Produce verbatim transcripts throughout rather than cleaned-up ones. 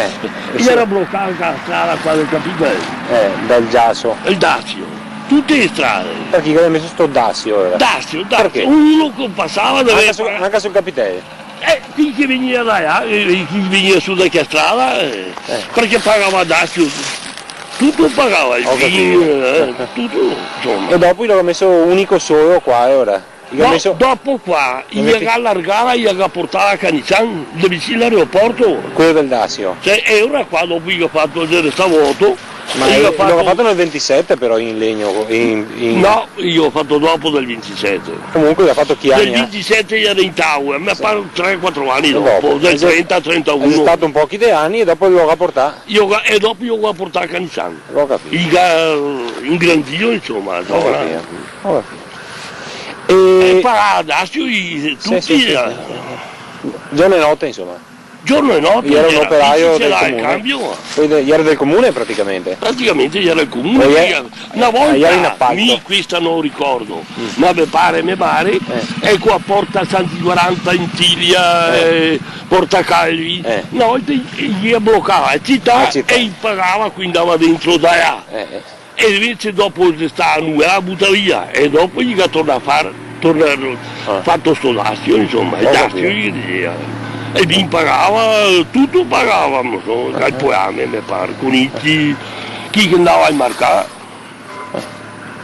Eh, e sì. Iera blocà anca la strada qua del capiteo. Eh, dal giaso. El dasio. Tute le strade. Parché i gaveva meso sto dasio, alora? Dasio, dasio. Parché? Uno che pasava doveva pagare. Anca sul, anca sul capiteo? Eh, chi che vegnea da là, eh, chi che vegnea su da che strada, eh, eh, parché pagava dasio, tuto pagava, el vin, eh, tuto, insoma. E dopo i lo ga meso unico solo qua, alora? I ga meso... No, dopo qua, i ga alargà, i ga portà a Canisan, de vicin l'aeroporto. Queo del dasio? Sì, e alora qua dopo i ga fato el restavuoto. Ma i lo ga fato nel ventisete però in legno, in, in... No, i lo ga fato dopo del ventisete. Comunque i ga fato chi ani, eh? Del ventisete i iera in tower, me par tre, quatro ani dopo, del trenta, trentauno. Xe stà un pochi de ani e dopo i lo ga portà. I lo ga, e dopo i lo ga portà a Canisan. Go capìo. I ga ingrandìo, insoma, go capìo. Go capìo. E... E pagava dasio, i, sì, tuti, sì, sì, eh, sì. Giorno e note, insoma. Giorno e note, iera un operaio del comune. Chi se dava el cambio? Quindi iera del comune praticamente? Praticamente iera del comune. O iera, na volta, iera in apalto. Mi questa no ricordo, ma me pare, me pare, eh, eco, a Porta Santi Quaranta in Tilia, eh, Porta Calvi. Eh. Na volta i, i blocava la cità, la cità, e i pagava, quindi ndava dentro da là. Eh, eh. E invese dopo xe stà nuvolà, butà via, e dopo i ga tornà a far, tornà, fato sto dasio, insoma, el dasio, i dixea. E i pagava, tuto pagavimo, no? Al poame, me par, conici, chi che ndava al marcà.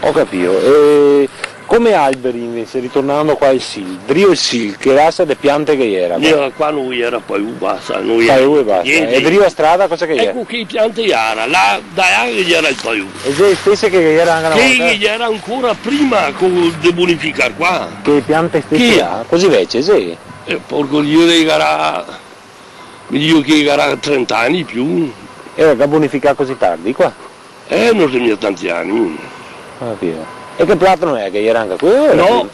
Go capìo. E come alberi invese, ritornando qua al Sil, drio el Sil, che rasa de piante che iera qua? Iera qua, no iera paiù, basta, no iera. Paiù e basta. Gnente. E drio a strada cosa che iera? Eco che piante iera, là, da là che iera el paiù. E xe le stese che iera anca na volta? Che iera ancora prima co-, de bonificar qua. Che piante stese là? Cusì vecie, sì. Eh, porco Dio, le iera, mi digo che iera trenta ani in più. E le ga bonificà cusì tardi qua? Eh, no xe mia tanti ani. Ah, via. E che platano xe che iera anca queo? No,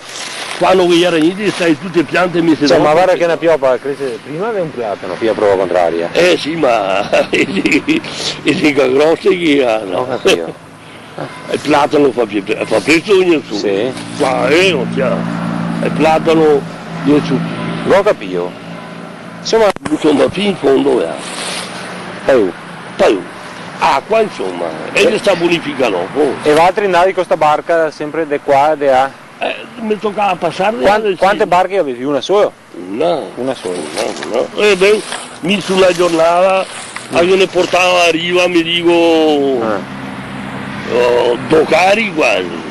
qua no iera gnente, stai tute piante mese dopo. Insoma, varda che na piopa crese prima de un platano, chi la prova contraria. Eh, sì, ma e xe, e xe anca grose che ga, no? Go capìo. El platano fa pie-, fa presto vegner su. Sì. Qua, eh, no, cia. El platano vien su. Go capìo. Insoma, insoma, fin in fondo, eh. Paiù. Paiù. Acua, insoma. E xe stà bonificà dopo. E valtri ndavi co sta barca sempre de qua e de là? Eh, me tocava pasar de là. Quante barche gavevi? Una sola? Una. Una sola. Una, una. Eh, ben, mi su na giornata, a ghe ne portava a riva, mi digo, oh, do cari quasi.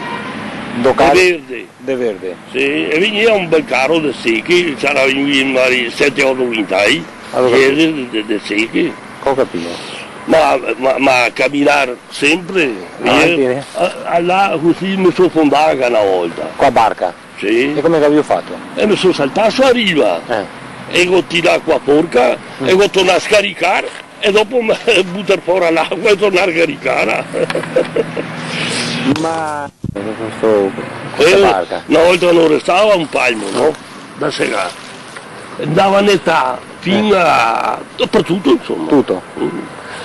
Do cari? De verde. De verde. Sì, e vegnea un bel caro de seche, sarà vegnui magari sete, oto quintai, alora, de, de, de seche. Go capìo. Ma, ma, ma caminar sempre, ah, eh, a, a là cusì me so fondà anca na volta. Co la barca? Sì. E come che gavìo fato? E me so saltà su a riva, eh, e go tirà co la forca, e go tornà a scaricar, e dopo me, butar fora l'acua e tornar a caricar. Ma, sto, sta barca? Eh, na volta no restava un palmo, no? Da segar. Ndava a netà fin a, dapartuto, insoma. Tuto? Mm.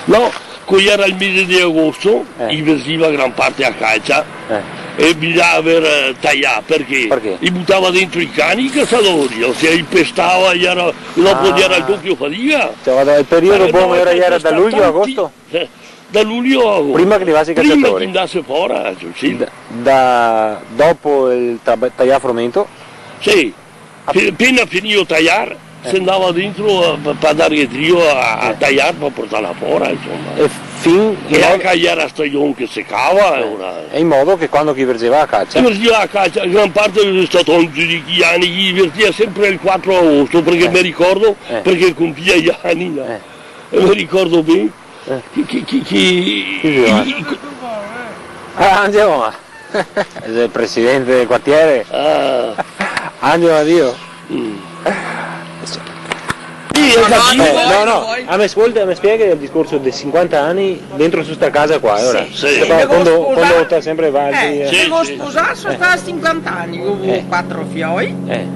No, co iera el mese de agosto, eh, i versiva gran parte a calcia, eh, e bisognava aver, eh, taià, parché, parché? I butava dentro i cani, i casadori, o sea, i pestava, iera, dopo iera el dopio fadiga. Cioè, varda, el periodo bon iera, iera da luglio a agosto? Eh, da luglio a agosto. Prima che rivase i casadori. Prima che ndase fora, sì. Da, da, dopo el ta-, taià frumento? Sì. Pe-, pena finìo taiar, eh, se ndava dentro a, pa, pa darghe drio a, a, eh, taiar, pa portarla fora, insoma. E fin... E anca iera stajon che secava, eh, ora. E in modo che quando che i verzeva a calcia? I verzeva a calcia, gran parte de sta tonti de chi ani, i verzea sempre el quatro agosto, parché, eh, me ricordo, eh, parché compia i ani, no? Eh. E me ricordo ben. Eh. Chi, chi, chi, chi... Chi xe? Ah, Angelo, ma xe el presidente del quartiere. Ah. Angelo, adio. Mm. Sì, eh, no, no, a me scolta, a me spiega el discorso dei sinquanta ani dentro su sta casa qua, alora. Sì. Sì. Quando, quando te sempre va... Eh, sì, sì. Me go sposà, so stà sinquanta ani, go vuo quatro fioi. Eh.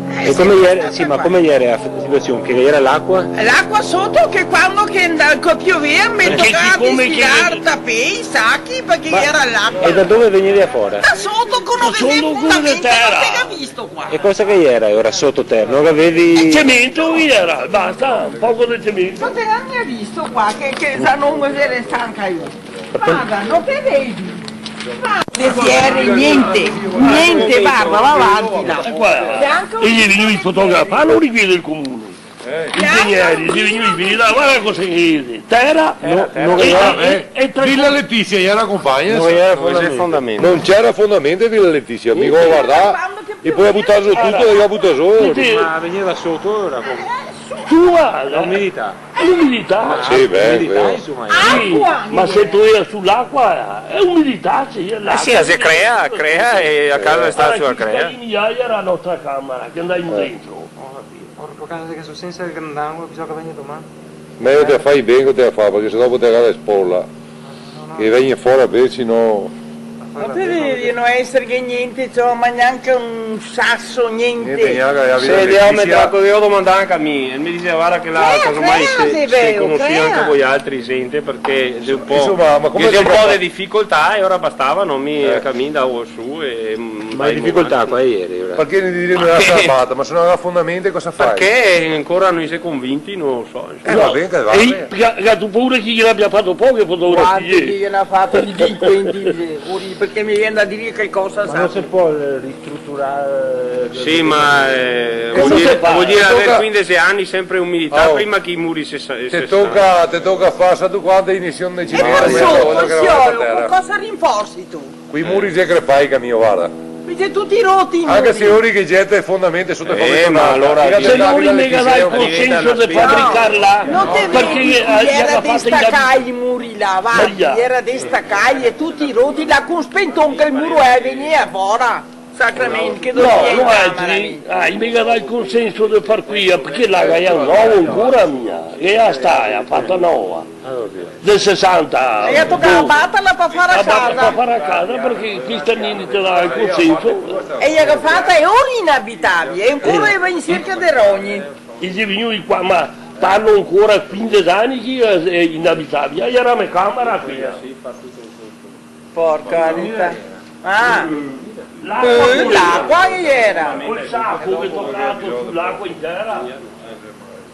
Eh, e come iera, sì, ma come iera la situasion? Che iera l'acua? L'acua soto, che quando che nda-, Co piovea, me tocava desfilar, tapei, sachi, parché iera l'acua. E da dove vegnivi fora? Da soto, co no vedea fondamento, no te ga visto qua. E cosa che iera ora soto tera? No gavevi... El cemento iera, basta, un poco de cemento. No te ga mia visto qua, che, che sa no se resta anca io. Varda, no te vedi? Varda, de fiere, gnente, gnente, varda, va avanti là. E qua, e i vien i fotografi, no li vede el comune. Eh. Ingegneri, i vien i vede, varda cosa che xe, tera, no, no, e, e, e tre... Villa Letizia, iera conpagna? No iera fondamento. No c'era fondamento de Villa Letizia, mi go vardà, e po i ga butà zo tuto, e i ga butà zo. Ma vegneva soto ora, come? Tu, varda. L'umidità. L'umidità. Sì, beh, l'umidità, insoma, eh. Sì, ma se te ve su l'acua, eh, xe umidità, sì, l'acua. Eh sì, se crea, crea, e a casa xe stà, se crea. Questa qua iera la nostra camera, che andavimo dentro. Ho capito. Porco cane, che so sensa el grandangolo, bisogna che vegna doman. Ma te fa ben che te fa, parché se dopo te ga la spola. Che vegna fora, invese no. No te vedi, no eser che gnente, ciò, ma gnanca un saso, gnente. Gnente, gnanca, capito? Se Dio me trato, devo domandar anca a mi. E me dise, varda che là, eh, casomai, se, se conosì anca voialtri, gente, parché xe un po', insoma, ma come che xe un po' de dificoltà, e ora bastava, no? Mi, eh, anca mi ndavo su e, mm, ma le dificoltà qua ieri, ora? Parché ne diremo la salvata, ma se no ga fondamento cosa fai? Parché ancora no i xe convinti, no lo so. Eh, va ben, che va ben. E ga, ga tu paura che ghe n'abia fato poche fotografie? Quanti che ghe n'ha fato de delinquenti, eh, parché me vien da dir qualcosa, sa? Ma no se pol, eh, ristruturar, eh... Sì, ma, eh, vol dir, vol dir aver quindese ani senpre umidità, prima che i muri se sa-, se... Te toca, te toca far, sa tu quanta iniesion de cimento, qualcosa rinforsi tu. Quei muri xe crepai, che mi, varda. Parché tuti roti i muri. Anca se ora che geta el fondamento soto, eh, ma alora... Se no i me ga dà el consenso de fabricar là, parché iera destacai i muri là, varda, iera destacai e tuti roti là, co un spenton che el muro, eh, vegnea fora. Sacramento, che... No, no, altri, ah, i me ga dà el consenso de far quea, parché là la ga novo ancora mia, che la sta, la ga fata nova. Ah, oddio. Del sesanta. E ga tocà batarla par far la casa. Par far la casa, parché questa gnente te dà el consenso. E i la ga fata, e ora inabitabile, e ancora i va in serca de rogni. I xe vegnui qua, ma parlo ancora quindese ani che xe inabitabile. Iera la me camera quea. Porca vita. Ah. L'acua, eh, l'acua che iera. Col saco che tocava su l'acua intera.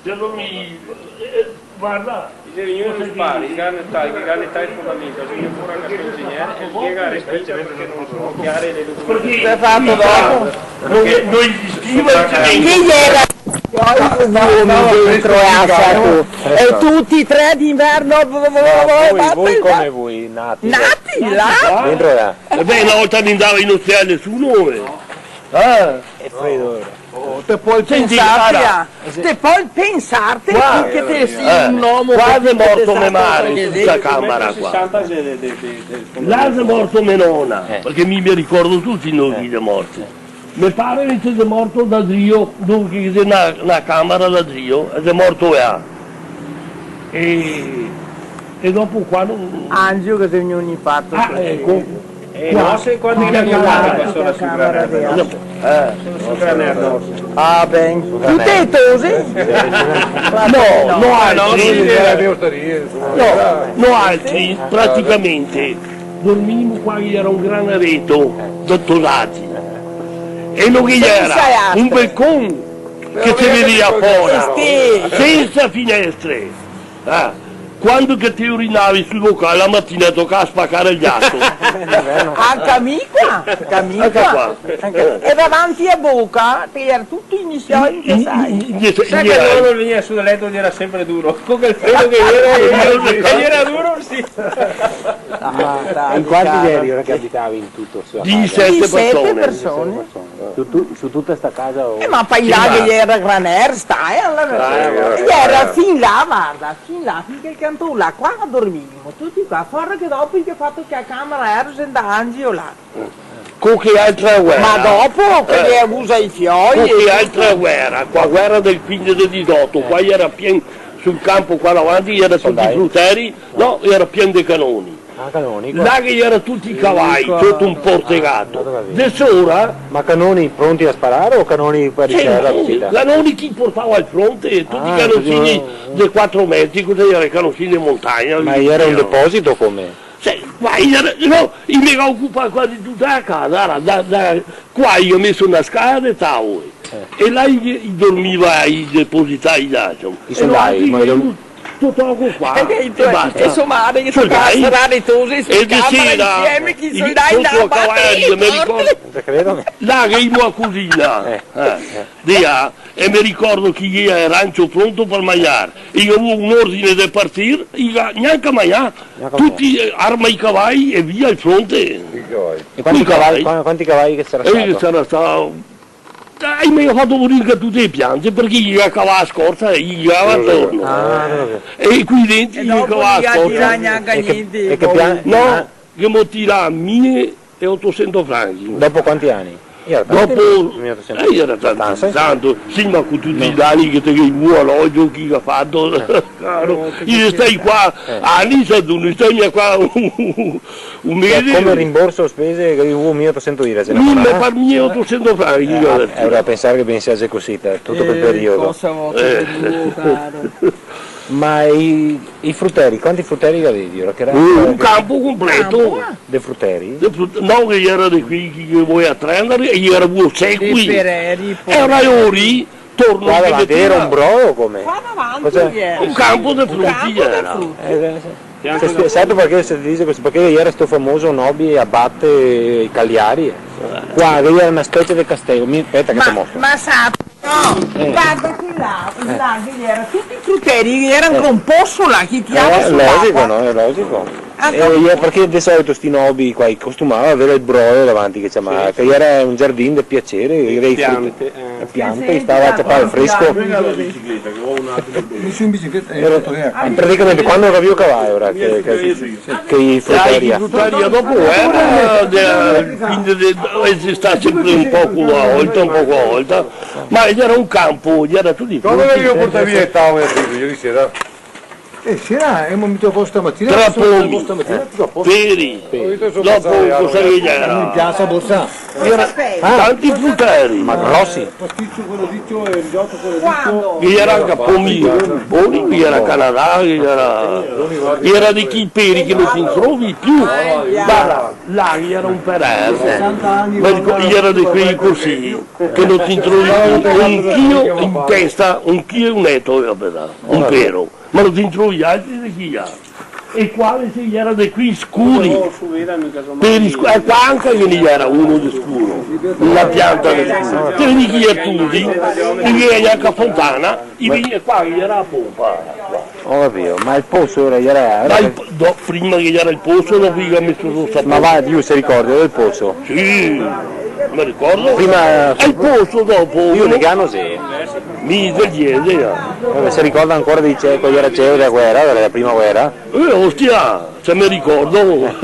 Te dormivi, eh, eh, varda. I xe vegnui su spari, i ga netà, i ga netà el fondamento, xe vegnù fora anca el ingegnere, e el ga respinto parché no, no ghe iera le documentasion. Parché... Xe fato dopo. No, no esistiva el cemento. Che iera? Poi un uomo dentro e ha fatto, e tutti e tre d'inverno, ma voi, voi come voi, nati? Nati là? Dentro là? E beh, na volta no ndava in ospedale nesuno, eh. Eh? Xe fredo, vero? Oh, te pol pensarte, te pol pensarte che te si un omo qua, xe morto me mare, in sta camera qua. Là xe morto me nona, parché mi, me ricordo tuti i nomi de morti. Me pare invese xe morto da drio, dove che xe na, na camera da drio, e xe morto là. E, e dopo qua no... Angio che xe vegnù un infarto. Ah, eco. Eh, qua. No, se quando che... Qua, qua, qua, qua, qua. Eh. Ah, ben. Tute e tose? No, no, altri. No, no, altri, praticamente. Dormimo qua, iera un gran areto, do tosati. E no ghe iera un balcon che se vedea fora, sensa finestre. Ah, quando che te urinavi sul bocà, la matina tocava spacar el giaso. Anca mi qua, anca mi qua. Anca qua. E davanti a boca te iera tuto inisià, che sa. Sa che lori vegnea su dal leto, iera senpre duro. Co quel fredo che iera, e iera duro, sì. Ah, dai, in quanti ieri ora che abitavi in tuto su la casa? Disisete persone. Disisete persone. Su tu-, su tuta sta casa o... Eh, ma par là che iera graner, sta, eh, alora. Ah, eh, iera fin là, varda, fin là, fin che el canton là, qua dormivimo, tuti qua, fora che dopo che ga fato che la camera iera sentà Angio là. Co che altra guera? Ma dopo che, eh, ghe ga vusa i fioi. Co che altra guera? Co la guera del quindese dixoto, qua iera pien, sul canpo qua davanti iera tuti fruteri, no, iera pien de canoni. Ah, canoni, qua. Là che ghe gera tuti i cavai, soto un portegato. Ah, go capìo. De sora. Ma canoni pronti a sparar o canoni par ricevere la visita? Sì, canoni che i portava al fronte, tuti canosini de quatro metri, cusì, i gera canosini de montagna. Ma gera un deposito come? Sì, qua i gera, no, i me ga ocupà quasi tuta la casa, ara, da, da, qua i ga meso na scala de taole. Eh. E là i, i dormiva, i depositai là, insoma. I soldai, ma i dorm- Tuto qua. E basta. E so mare, che se casa, rare, tose, e de sera, insieme, che i soldai là, cavai, me ricordo. Te credo che... Là che imo a cusina. Eh. Eh. De là, e me ricordo che i gavea el rancio pronto par magnar. I ga vuo un ordine de partir, i ga gnanca magnà. Gnanca magnà. Tuti, eh, arma i cavai e via al fronte. E quanti cavai, qua-, quanti cavai che sarà stato? Eh, che sarà stato Ah, i me ga fato morir anca tute le piante, parché i ghe cavava la scorsa e i ghe cavava atorno. Ah, no, no. E quei denti i ghe cavava la scorsa. E dopo no i ga tirà gnanca gnente. E che pian-, no, che mo tirà mile e otosento franchi. Dopo quanti ani? Dopo, mile e otosento. Eh, gera tanto, tanto. Sì, ma co tuti i dani che te ghe vuo a l'oio, chi che ga fato? Caro, i xe stai qua ani, sa, no i xe stai mia qua un, un mese. Cioè, come rimborso spese che i vuo mile e otosento lire, se no... Mi me par mile e otosento franchi, eh, digo, ah, eh, ora pensar che ben sia cusì, eh, tuto quel periodo. Cosa vuo che vuo, caro? Ma i, i fruteri, quanti fruteri che gavevi? Ora che gera... Un campo completo. Campo, eh? De fruteri? De frut-, no, che gera de quei che, che voea trendare, e gera vuo secui. De pereri, e ora lori torno... Qua davanti gera un brodo, come? Qua davanti gera. Cos'è? Un campo de fruti gera. Un campo de fruti. Eh, eh, sì. Se sp-, sa parché se dixe cusì? Parché gera sto famoso nobile abate Cagliari. Qua che gera na specie de castelo. Mi, speta che te mostro. Ma sa, no, varda che là, là che gera tuti i fruteri, che gera anca un poso là, che tirava su l'acua. Eh, logico, no? Xe logico. Eh, eh, parché de solito sti nobi qua i costumava avere el brodo davanti, che ciamava, che gera un giardin de piaser, che gera i fruti, piante, eh, e piante, sì, sì, stava a ciapar el fresco. Sì, sì. Mi so in bicicleta, eh, gera, praticamente, quando che gavìo cavà, ora che, che, che i fruteri... Ah, i fruteri dopo, eh, de, fin de, de, eh, xe stà senpre un poco a volta, un poco a volta, ma gera un campo, gera tuti fruti. Quando che gavìo portà via le taole, ieri sera? Eh, sera, emo metuo a posto stamatina, tra pomi, peri, dopo cosa che gera? In piasa, borsa. Gera tanti fruteri. Ma grosi? Pasticcio, quel dito, e risotto, quel dito. Che gera anca pomi boni, che gera Canadà, che gera, che gera de chi peri che no te ne trovi più. Varda, là che gera un perel. Ma digo, gera de quei cusì, che no te ne trovi più. Un chilo in testa, un chilo e un eto, un pero. Ma no te ne trovi altri de chi là. E qua invese gera de quei scuri. Per i scu-, e qua anca ghe ne gera uno de scuro. Na pianta de scuro. Te vedi che i è tuti, e vien anca Fontana, e vien qua che gera la ponpa. Go capìo, ma el poso ora gera... Ma el po-, do-, prima che gera el poso, dopo che i ga meso su sta ponpa. Ma va, lu se ricorda del poso? Sì, me ricordo. Prima... E el poso dopo? Lu de che ano xe? Mi del diese, eh. Eh, se ricorda ancora de ce-, co gera ceo dela guera, dela prima guera? Eh, ostia, se me ricordo.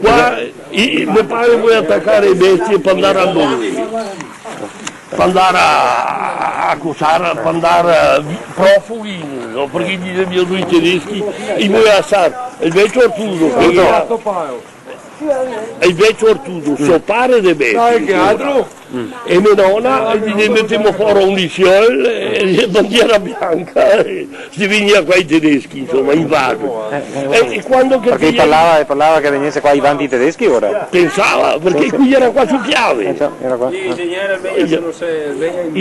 Qua, i, i, me pare voea tacare le bestie par ndar a dove? Par ndar a, a, a cosar, par ndar, eh, profughi, no? Parché i dixea, i tedeschi, i voea asar, el vecio Arturo, che gera, el vecio Arturo, so pare de bestie. Dai, che altro? E me nona, e ghe metemo fora un lisiol, e bandiera bianca, e se vegnea qua i tedeschi, insoma, invaso. Eh, eh, e, e quando che... Parché i parlava, i parlava che vegnese qua i vanti i tedeschi, ora? Pensava, parché quei gera qua su Piave. Eh, già, gera qua. I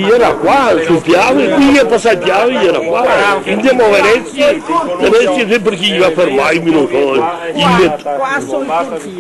gera qua su Piave, quei che pasa el Piave, i gera qua. Ndemo a Venezia, Venezia senpre che i va fermai, mi no so, i met- Qua so tuti,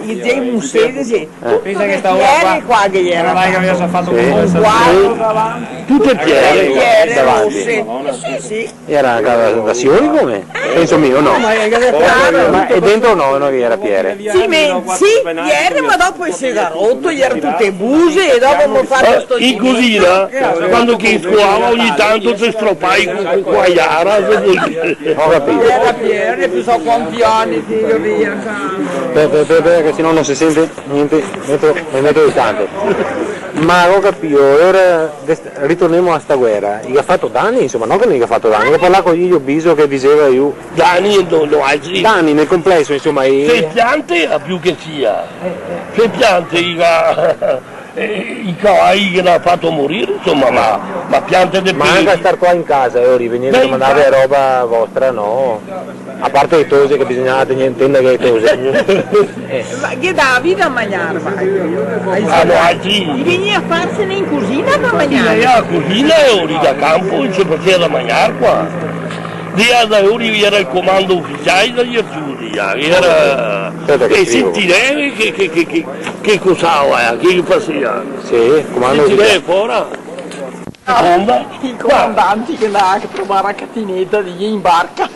i, i dei musei, sì. Eh. Pensa che sta ora qua. Piere qua che gera. Varda che gaveva fato un... Sì. Qua. Tute piere. Piere davanti. Rose. Sì, sì. Gera anca da, da siori come? Penso mi, no? Ma, ma e dentro no, no che gera piere. Sì, me, sì, piere, ma dopo se ga roto, gera tute buse, e dopo emo fato sto... Eh, in cusina, quando che i scoava, ogni tanto te stropai co, co, co la iara, se vol dire. Go capìo. Gera piere, no so quanti ani che gaveva, sa. Speta, speta, speta, che se no no se sente. Gnente, meto, me meto distante. Ma go capìo, e ora dest-, ritornemo a sta guera. I ga fato dani, insoma, no che no i ga fato dani, go parlà co Gigio Biso che diseva lu. Dani, no, no, altri. Dani nel compleso, insoma, i... Sì, piante, a più che sia. Se piante, i ga, eh, i cavai che l'à fato morir, insoma, ma, ma piante de... Ma anca star qua in casa, eh, ora, vegnir a domandar roba vostra, no? A parte le tose, che bisognava tegner, tender che le tose. Eh. Ma ghe davi da magnar, ma... Ah, no, altri. I vegnì a farsene in cusina da magnar. Sì, la cusina e ora da canpo, no se faseva da magnar qua. Là da ora gera el comando uficiale da Gertrude, gera... Speta che scrivo. E sentirei che, che, che, che, che cosava, eh, che faseva. Sì, comando uficiale. Sentirei fora. La bomba. I comandanti che ndava a trovar la catineta de lì in barca.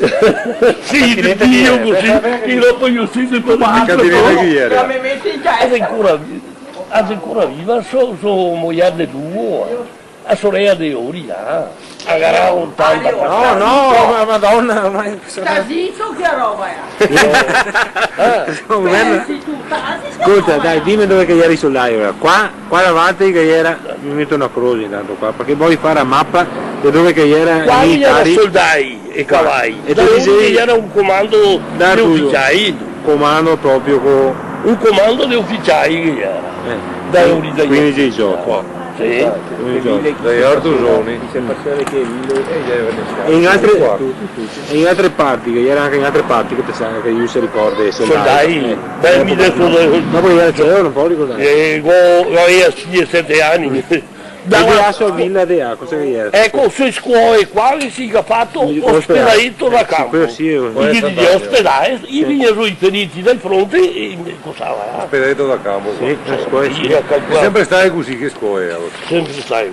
Sì, Dio, cusì, e dopo mi sento... Ma la catineta chi gera? Che me mete in casa. Xe ancora vi-, xe ancora viva so, so mojer de duo, eh. La sorela de Ori, eh. La ga otanta... No, no, ma Madona, ma... Sta zito, che roba xe? Eh. Pensi tu, tasi, che roba xe? Scolta, dai, dime dove che gera i soldai, ora. Qua, qua davanti che gera, mi meto na croce intanto qua, parché vojo far la mapa de dove che gera i militari. Qua gera soldai e cavai. E da te disevi, gera un comando de uficiai. Comando proprio co... Un comando de uficiai che gera. Eh, da quindi, quindi sì, so qua. Sì. Quindi so. Dai, otto giorni. E in altre, e in altre parti, che gera anca in altre parti, che te sa, che lu se ricorda, soldai. Soldai? Eh, beh, mi deso... No, parché gera, cioè, no me pol ricordar. Eh, go, gavea sie, sete ani. Da là, la so vila de là, cosa che gera? Eco, ste scuole qua che se ga fato ospedaeto da canpo. Sì, sì, sì. Parché i dixea ospedae, i vegnea su i feriti dal fronte e cosa, eh? Ospedaeto da canpo, qua. Sì, la scuola, sì. Sì, a calcolar. Xe sempre stà cusì, che scuola, alora? Sempre stà cusì.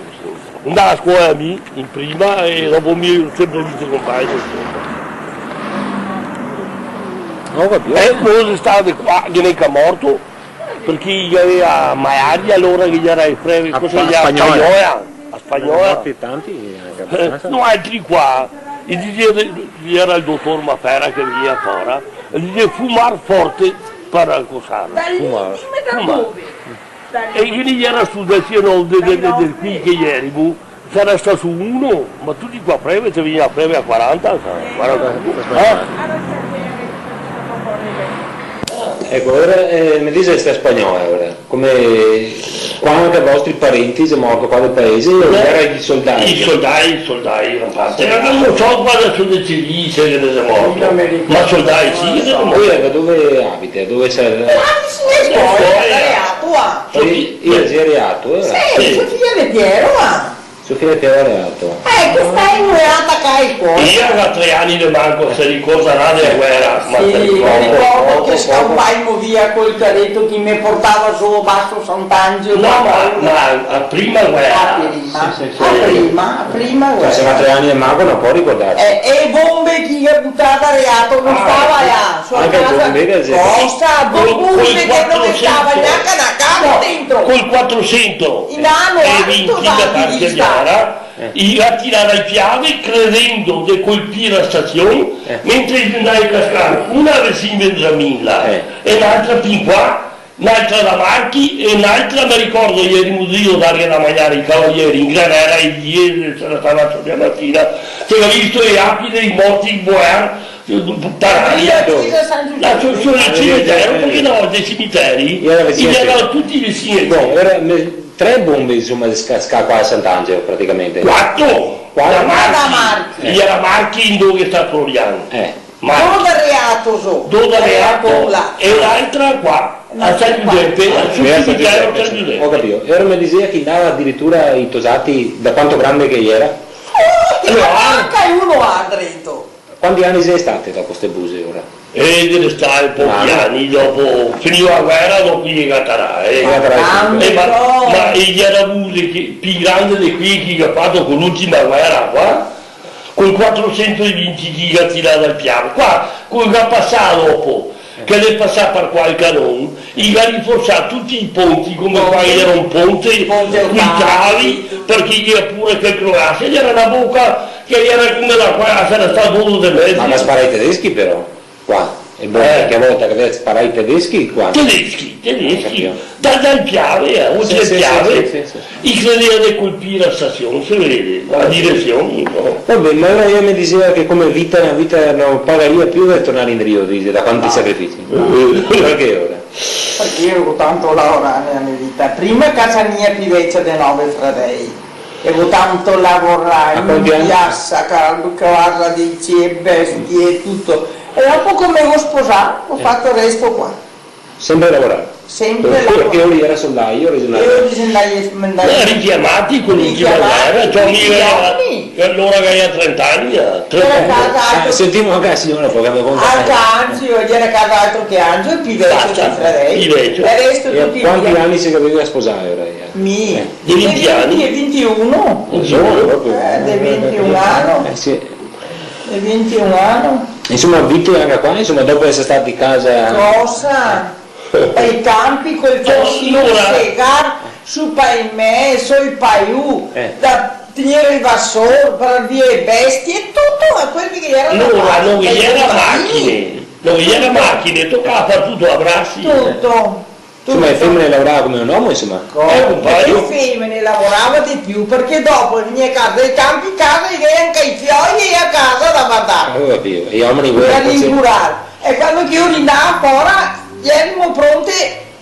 Ndava a scuola mi, in prima, e dopo mi go sempre visto i compagni, insoma. Go capìo. E po' xe stà de qua, che ghe n'è che xe morto, parché i gavea malaria, alora che gera el freve, cosa gera? Spagnola. Spagnola. A spagnola. Ghe ne xe morti tanti, anca abastansa. Eh, no, altri qua, i dixea, gera el dotor Mafera che vegnea fora, e dixea fumar forte par cosar. Fumar. Fumar. E quindi gera su del cielo de, de, de, de qui che gerimo, sarà stà su uno, ma tuti qua freve, te vegnea freve a quaranta, sa, quaranta, eh? Eco, ora, eh, me dixe sta spagnola, ora, come, qua anca vostri parenti xe morto qua del paese, o gera i soldai? I soldai, i soldai, gran parte. Eh, no so qua adeso de civili che ne xe morto, ma soldai sì che ne xe morto. Voi da dove abita? Dove xe? Eh, sì, eh, eh, Reato, ah. Sì, sì, Reato, eh. Sì, sì. Sofia de Piero, ah. Sofia de Piero Reato. Eh, che sta in Reata qua, qua. Ela ga tre ani de manco, se ricordarà dela guera, ma... Sì, me ricordo che scanpaimo via col careto che me portava su Basso Sant'Angelo. No, ma, ma a prima guera. A prima. Sì, sì, sì. A prima, a prima guera. Cioè, se ga tre ani de manco, no pol ricordarse. Eh, e bombe che i ga butà a Reato, no stava là. Anca casa, col bombe che xe... Cosa? Col, col bombe che no stava gnanca na casa dentro. Col quatrosento. In ano, e vinti da parte de Ara, i ga tirà dai piave credendo de colpir la stasion, mentre i ndava cascar una vesin Beniamina e n'altra fin qua, n'altra da Marchi e n'altra, me ricordo, ieri, mi go dà da magnar ai cavalieri in granera, e ieri sera stava a matina, se ga visto le lapidi dei morti in Boer, eh, paradi. Là, su, su el cimitero, parché na volta i cimiteri, i gera tuti vicini. Bon, gera me-, tre bombe, insoma, sca-, sca-, qua a Sant'Angelo, praticamente. Quatro! Quatro? Da Marchi. Da Marchi. Eh. Gera Marchi, in dove sta Florian. Eh. Ma do da Reato, so. Do da Reato, Reato là. E l'altra qua, a San Giusepe, al cimitero San Giusepe. Go capìo. E ora me dixea che ndava adiritura i tosati da quanto grande che i gera? Oh, che... Alora, anca uno là drento. Quanti ani xe state dopo ste buse, ora? Eh, ghe ne sta un pochi ani, dopo, finìa la guera, dopo i ga tarà, eh. I ga tarà. Eh, ma, ma i gera buse che, pì grande de quee che i ga fato co l'ultima guera qua, col quatrosento e vinti che i ga tirà dal piano. Qua, co i ga pasà dopo, che l'è pasà par qua el canon, i ga rinforzà tuti i ponti, come qua ghe gera un ponte, coi travi, parché i gera pura che crolase, gera na boca che gera come la qua, sarà stà do de mesi. Ma ga sparà i tedeschi però, qua. E bon, eh, che volta che gaveva sparà i tedeschi, qua? Tedeschi, tedeschi. Capìo. Da, dal Piave, eh, oltre al Piave, sì, sì, sì, sì. I credeva de colpir la stasion, se vede, la diresion, no? Va ben, ma alora ela me diseva che come vita, na vita no pagaria più de tornar indrio, dixe, da quanti sacrifici. No. Parché ora? Parché mi go tanto lavorà nela me vita. Prima casa mia pi vecia de nove fradei. E go tanto lavorà, in piasa, ca-, cavar radici e bestie e tuto. E dopo, come go sposà, go fato el resto qua. Sempre lavorar. Sempre lavorar. Parché lori gera soldai, lori gera... Lori gera soldai, soldai. Richiamati co l'ultima guera, ciò, mi gera, e alora che gaveva trenta ani, eh, trenta ani. Gera casa altro... Ah, sentimo anca la siora, po', che me conta. Anca Angelo, gera casa altro che Angelo, pi vecio dei fradei. Basta, pi vecio. E el resto tuti via. E a quanti ani se gaveva sposà, lora? Mi? Eh. De vinti ani? De vintiun. Giovane, proprio. Eh, de vintiun ani. Eh, sì. De vintiun ani. Insoma, vite anca qua, insoma, dopo eser stati casa. Cosa? Pai canpi col fascin, alora, segar, su pai me, su el paiù, eh, da tegnir el vasor, parar via e bestie, tuto, ma quel che gera... Alora, no ghe gera machine, no ghe gera machine, tocava far tuto a brasi. Tuto. Insoma, le femene lavorava come un omo, insoma. Come? Eh, un paio. Le femene lavorava de più, parché dopo vegnea casa dai canpi, casa, e gavea anca i fioi e a casa da vardar. Ah, go capìo. E i omeni... Da rincurare. E quando che lori ndava fora, gerimo pronte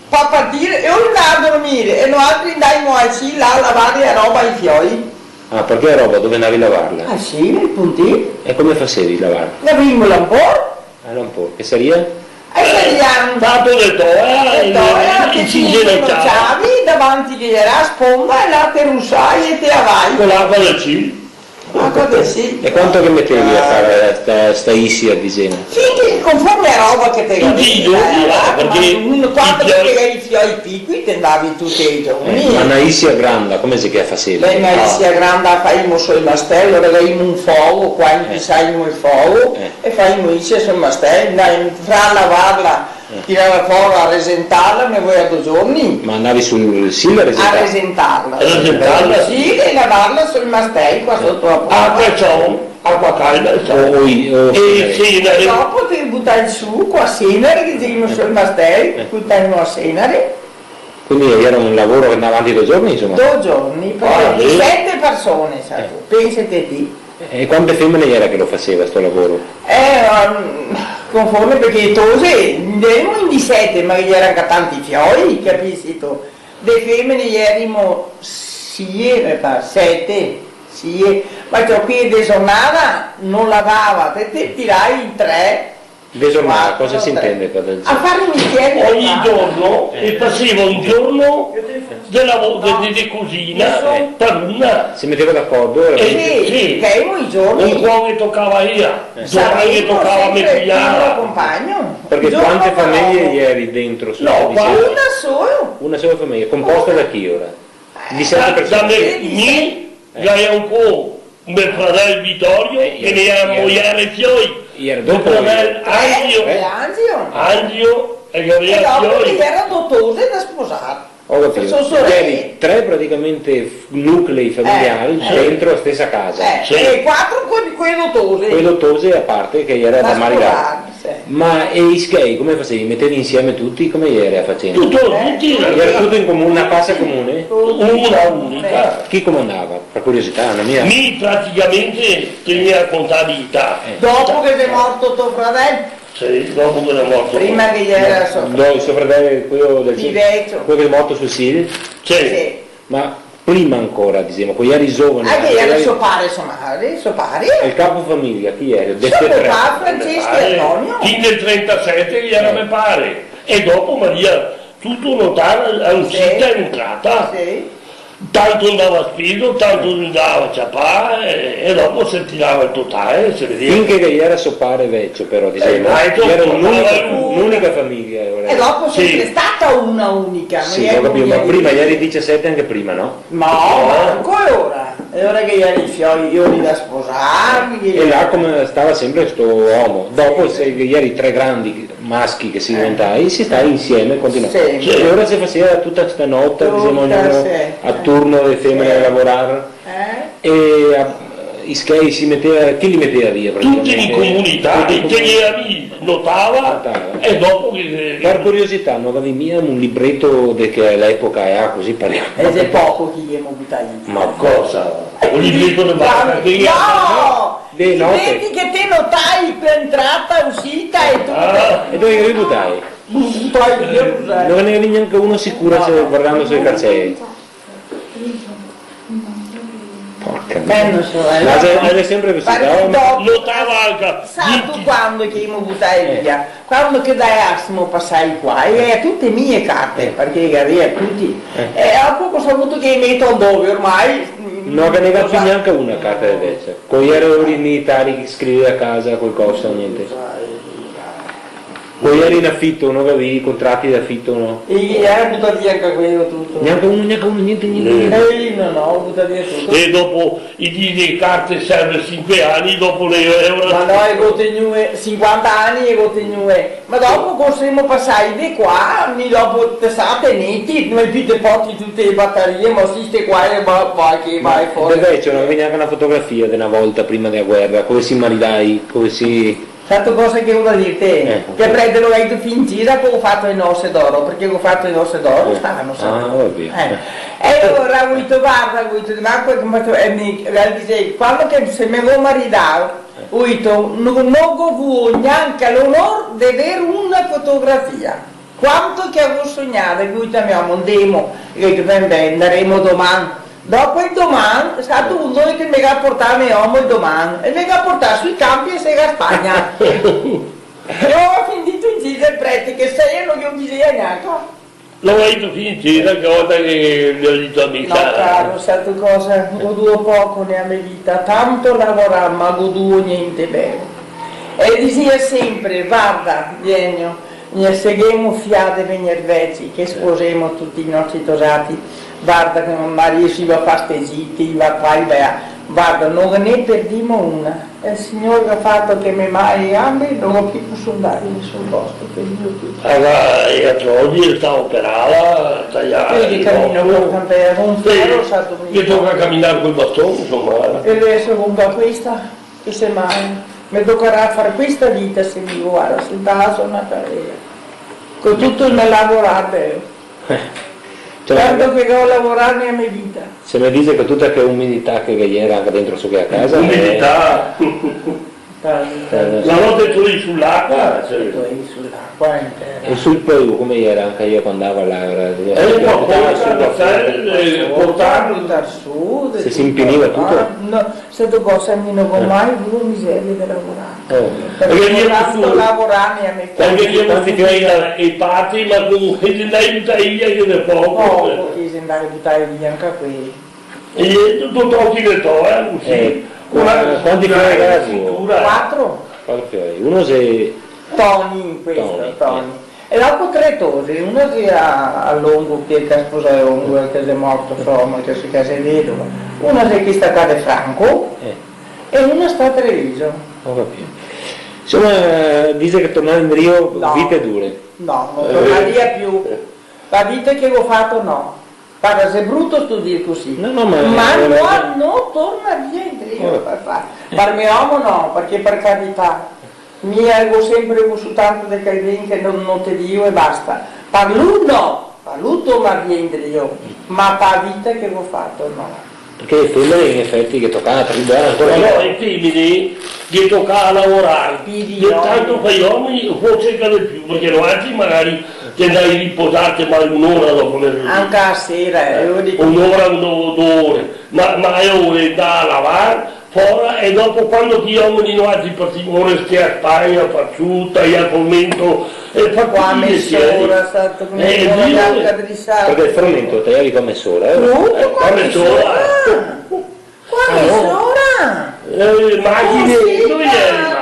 par partir, e lori ndava a dormir, e noaltri ndavimo a, sì, là a lavar la roba ai fioi. Ah, parché la roba dove ndavi a lavarla? Ah, sì, nel puntin. E come fasevi a lavarla? Ndavimo al lampor. Ah, no, un po'. Che saria? Eh, saria un... Fato de toea, de toea, che se ingenociavi, davanti che gera la sponda, e là te rusai e te lavai. Co l'acua del Sil. L'acua del Sil. E quanto che metevi a far sta, sta isia, disemo? Sì, che conforme a roba che te gavevi, eh, tuti i giorni, eh, varda, ma parché un, quando che te gavevi i fioi picoli, te ndavi tuti i giorni. Eh, ma na isia granda, come xe che la fasevi? Beh, na isia granda la faimo sul mastel, alora gaveimo un fogo, qua inpisaimo el fogo, eh, e faimo isia sul mastel, ndai fra lavarla, eh, tirarla fora, resentarla, me voea do giorni. Ma andavi sul Sil a resentarla? A resentarla. A resentarla? Sì, e lavarla sul mastel, qua soto a... Ah, perciò, acua calda, insoma. O, o, o... E senare. Dopo te butai su, co a senare, che diximo sul mastel, eh, butaimo a senare. Quindi gera un lavoro che ndava avanti do giorni, insoma. Do giorni, parché... Ah, sì? Sete persone, sa, pensate ti. E quante femene gera che lo faseva sto lavoro? Eh, um, conforme, parché tose, ndemo in disete, ma ghe gera anca tanti fioi, capisi ti? De femene gerimo sie, me par, sete, sie. Ma ciò, qui de giornata no lavava, te, te tirai in tre. De giornata, cosa se intende par de giornata? A far i mestieri. Ogni giorno, eh, e faseva un giorno de lavo-, de, de, de cusina, eh, par una. Se meteva d'acordo, eh, sì, sì, che i giorni. Un po' che tocava ea, eh, doman che tocava me cugnada. Parché quante fameje ieri dentro? No, qua una sola. Una sola fameja, composta da chi ora? Di sete persone? Da, da me, mi, eh, gavea un po' me fradel Vitorio, eh, che ghe gera mojer e fioi. Iera dopo. Me fradel Angio. Eh, Angio. Angio, e che gavea fioi. E dopo ghe gera do tose da sposar. Go capìo. Ieri tre praticamente f-, nuclei familiari dentro la stesa casa. Eh, sì. E quatro co-, co le do tose. Co le do tose a parte che iera da maridar. Sì. Ma e i schei, come fasevi? Metevi insieme tuti? Come iera la facenda? Tuto, tuti. Iera tuto in comune, na casa comune? Una unica. Chi comandava? Par curiosità, no mia. Mi praticamente tegnea contabilità. Eh. Dopo che xe morto to fradel? Sì, dopo che xe morto. Prima che ghe gera so... No, el so fradel, queo del... Pi vecio. Queo che xe morto sul Sil? Sì. Sì. Ma prima ancora, disemo, co ieri giovane, ah, che iera so pare, so mare, so pare. E el capofamilia, chi iera? De ste tre? So papà, Francesco e Antonio. Fin del trentasete iera me pare. E dopo Maria, tuto notar, a uscita e entrata. Sì. Tanto ndava speso, tanto ndava ciapà, e, e dopo se tirava el totale, se vedeva. Finché che iera so pare vecio, però, disemo, eh, dai, iera un'unica, un'unica famigia, eh, ora. E dopo xe sempre stata una unica, no? Sì, go capìo, ma prima ieri disisete anche prima, no? Ma, ma ancora, e ora che ieri i fioi, i fioi da sposarmi, e là come stava sempre sto omo. Dopo, sì, se ieri tre grandi maschi che se inventava, e se stava insieme, continuava. Sì. E ora se faseva tuta sta nota, disemo, ognuno a turno, le femene a lavorar. Eh? E a, I schei se i meteva, chi li meteva via praticamente? Tuti in comunità, i teneva lì, notava, notava, e dopo che, che... Par curiosità, no gavevi mia un libreto de che l'epoca era cusì, par... E xe poco che i emo butà via. Ma cosa? Un libreto de... Quando... no! De note. I libreto che te notavi l'entrata, uscita e tuto. Ah. E dove i li butavi? Butà via, cusì. No ghe ne gavevi gnanca uno sicuro, se, guardando sui carcei. Porca miseria. Eh, no so, eh. Ma xe, xe sempre cusì, parché dopo, notava anca. Sa ti quando che i emo butà via? Eh. Quando che i lasea pasar qua, e tute mie carte, parché i gavea tuti. Eh. E dopo go sapuo che i meto dove ormai, mm, no ghe ne ga pì gnanca una carta de vecia. Co i era i militari che scriveva a casa qualcosa, gnente. Poi eri in afito, no gavevi i contrati d'afito, no? E i era butà via anca quelo tuto. Gnanca uno, gnanca uno, gnente, gnente, gnente. Eh, no, no, butà via tuto. E dopo i dise, le carte serve sinque ani, dopo le euro. Ma no, e go tegnue, sinquanta ani e go tegnue. Ma dopo, co semo pasai de qua, mi dopo te sa, te meti, no me pì te porti tute le batarie, ma sì, ste qua e va, va, che va fora. De vecio no gavevi gnanca na fotografia de na volta, prima dela guera, come se i maridai, come se Sa ti cosa che volevo dirte? Eh. Che prete lo ga dito fin Cisa che go fato le nose d'oro, parché go fato le nose d'oro, eh, st'ano, sa. Ah, va ben. Eh. E alora go dito, varda, go dito, ma que-, ma tu, e mi, e dise, quando che se me go maridà, go dito, no, no go vuo gnanca l'onor de ver una fotografia. Quanto che gavevo sognà, e go dito a me omo, ndemo, e el ga dito, ben, ben, ndaremo doman. Dopo el doman, sa ti dove che me ga portà me omo el doman? El me ga portà sui canpi de Sega Spagna. E go finìo in Cisa el prete, che sa, no ghe lo disea gnanca. Lo go dito fin in Cisa, che volta che ghe lo go dito a mi, no, sa. Caro, sa ti cosa? Go duo poco nea me vita, tanto lavorà, ma go duo gnente bel. E el disea sempre, varda, Bienio, ne seghemo fià de vegner veci, che sposemo tuti i nostri tosati. Varda che Maria se va a far ste gite, i va qua, i va là. Varda, no ghe ne perdimo una. E el Signor ga fato che me ma-, le gambe, no go pì posuo ndar in nesun posto, che Dio tuto. Alora, e altro, oggi el sta operà, taià. Vedi, camino col campeo, un fiero, sì, sa, mi. Che toca caminar col baston, insoma. E deso con questa. Che se mai me tocarà far questa vita, se mi, varda, sentà su na cadea. Co tuto el me lavorà, beh. Eh. Cioè, tanto che go lavorà nea me vita. Se me dise che tuta che umidità che ghe iera anca dentro su che a casa, eh. Umidità. Eh. La note tu lì su l'acua, cioè. Tu lì su l'acua intera. E sul pelo, come iera anca mi quando ndavo là, iera... Eh, ma poi, sai, eh, portarlo, butar su, se se impiniva tuto. No, Sa ti cosa, mi no go mai vuo miseria de lavorar. Eh. Parché go tanto lavorà, mi, a me... Parché gavemo... Quanti fioi? E pati, ma comunque, i xe ndai in butaria, che xe poco. Poco, che i xe ndai in butaria anca quei. E tuto tochi de to, eh, cusì. Eh, quanti fioi gaveva? Quatro. Quatro fioi. Uno xe Toni, questo, Toni, Toni. Eh. E dopo tre tose, una xe a, a Longo, che, che ga sposà Longo, che xe morto, insoma, che xe, che xe vedova. Una xe questa qua de Franco, eh, e una sta a Treviso. Go capìo. Insoma, dise che tornar indrio, no, vite dure. No, no tornaria pì. La vita che go fato, no. Varda, xe bruto sto dir cusì. No, no, ma... Ma no, no tornaria indrio, eh, par fa-, par me omo no, parché, par carità, mi go sempre vuo tanto de quel ben che no, no te digo e basta. Par lu no, par lu tornaria indrio, ma pa vita che go fato no. Parché le femene in efeti che tocava a tribulare ancora. Ma no, le femene che tocava lavorar. Sì, sì, no. Tanto par i omeni, forse anca de pì, parché noaltri magari te ndai riposarte, ma un'ora dopo le... Anca a sera, eh, io digo. Un'ora, un, do ore. Ma, ma e ore da lavar fora, e dopo, quando che i omeni noaltri partimo, ore ste a Spagna, par su, taià formento, e far tuti i mestieri. Qua mesora, sa ti, come... Eh, ora Dio, anca drisà. Parché el formento taiavi qua mesora, eh? Tuto qua mesora. Qua mesora. Eh, machine, sì, no iera.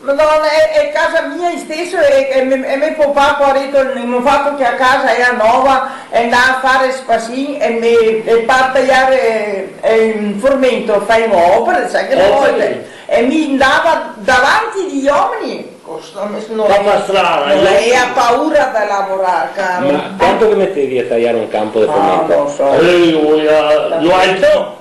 Madona, e, e casa mia isteso, e, e me, e me papà, poareto, el, el ga fato che a casa iera nova, e ndava a far spasin, e me, e par taiar, e, e el formento, fai opere, sa che... Eh, volte, sì. E mi ndava davanti dei omeni, co sta me-, no, par far strada, no, no. Gavea paura de lavorar, caro. Ma quanto che metevi a taiar un canpo de formento? Ah, no so. Eh, io, eh, io... Tanto.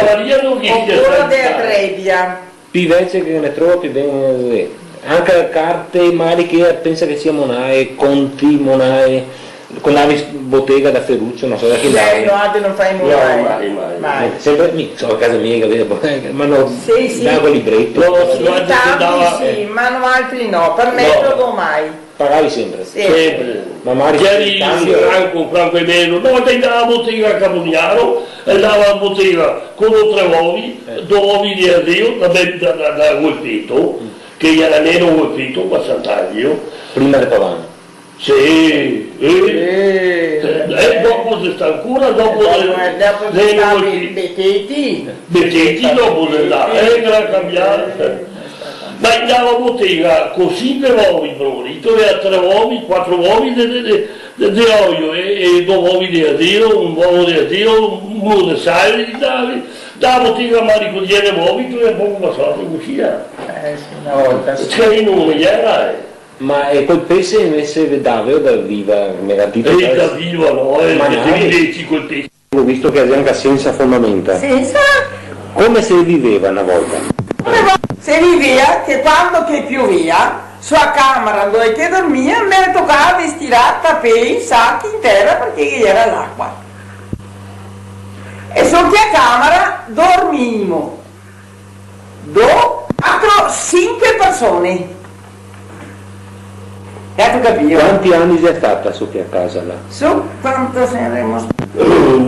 Santa Maria no esiste. Ancora de Trebbia. Pi vecie che ne trova, pi ben, eh, anca carte, magari che pensa che sia monae, conti, monae, co navi s-, botega da Ferruccio, no so da chi navi. Noaltri no fai monae. No, mai, mai. Mai. Eh, senpre, mi, so a casa mia, capìo? Ma no, sì, sì, dava libreto. No, sì, tanti andava, sì, eh, ma noaltri no, par me no. Proprio mai. Pagavi senpre? Sì. Senpre. Ma magari... Ieri tanti, eh. Franco, Franco e me, na volta ndava a botega a Capognaro, e ndava a botega co do tre ovi, eh, do ovi de aseo, da, da, da, da Golfeto, mm, che iera nero Golfeto, qua a Sant'Angelo. Prima de Pavano? Sì, eh. Eh. Eh, dopo xe stà ancora, dopo... Dopo, eh, dopo xe stà Be-, Beteti. Beteti dopo xe ndà, eh, gran cambià. Ma ndava a botega co sinque ovi, brorito, e a tre ovi, quatro ovi de, de, de, de, de oio, e, e do ovi de aseo, un ovo de aseo, un, un de sale, de sale, da botega magari co diese ovi, e poco pasà, cusì, eh. Eh, sì, na volta sì. Cioè, no iera, eh. Ma e quel pese invese ve daveo da viva, me ga dito? Eh, da viva, no, eh, ma che no, te vive, sì, col pese. Go visto che xe anca sensa fondamenta. Sensa? Come se viveva na volta? Come vo-, se vivea che quando che piovea, su a camera dove che dormia, me tocava de stirar tapei, sachi in tera parché ghe iera l'acua. E su che a camera dormimo. Do, quatro, sinque persone. Gatu capìo? Quanti ani xe stata su che casa là? Su, quanto saremo st-...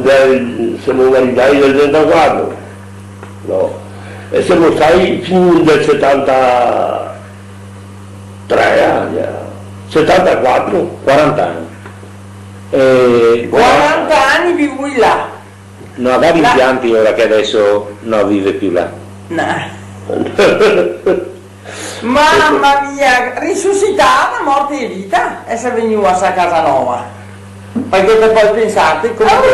Dai, semo maridai del trentaquatro, no? E semo stai fin del setantatré ani, eh, setantaquatro. Quaranta ani. E quaranta ani vivo là. No gavé impianti ora che deso no vive più là? No. Mama mia, risusità da morte e vita, e se vegnua a sta casa nova. Parché te pol pensarte come... Oh, che...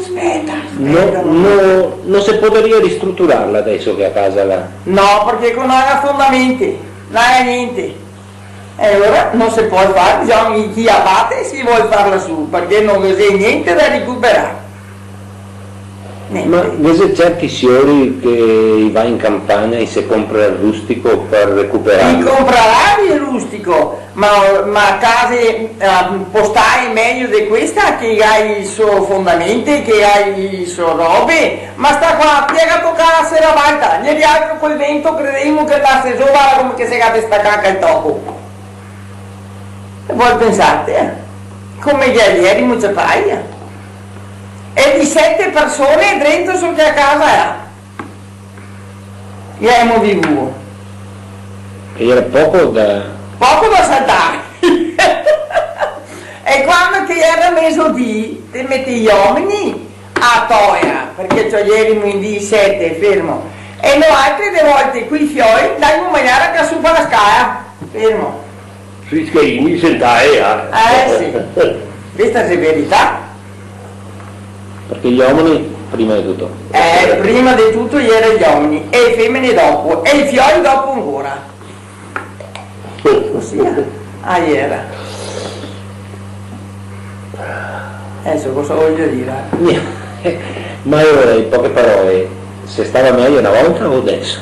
Speta, speta, no, no, no se podaria ristruturarla deso che a casa là? No, parché no ga fondamenti, no ga gnente. E ora no se pol far, bisogna che i abate se vol farla su, parché no ghe xe gnente da recuperar. Gnente. Ma ghe xe certi siori che i va in campagna e i se compra el rustico par recuperarlo? I comprarà el rustico, ma, ma case, eh, postai mejo de questa, che i ga i so fondamenti, che i ga i so robe, ma sta qua, piega tocà a Seravalta, ieri l'altro col vento credemo che ndase zo, varda come che se ga destacà el toco. E pol pensarte, eh? Come che ieri, mucia paia. E disete persone drento su che a casa là. Gavemo vivuo. E iera poco da... Poco da saltar. E quando che iera mesodì, te meti i omeni a toia, parché ciò, ierimo in disete, fermo. E noaltri de volte coi fioi ndavimo a magnar anca su par la scala, fermo. Sui scheini, sentai, eh. Eh, sì. Questa xe verità. Parché i omeni, prima de tuto. Eh, prima de tuto iera i omeni, e e femene dopo, e i fioi dopo ancora. Cusì, eh. Ah, iera. Deso cosa vojo dir? Gnente. Ma alora, in poche parole, se stava mejo na volta o deso?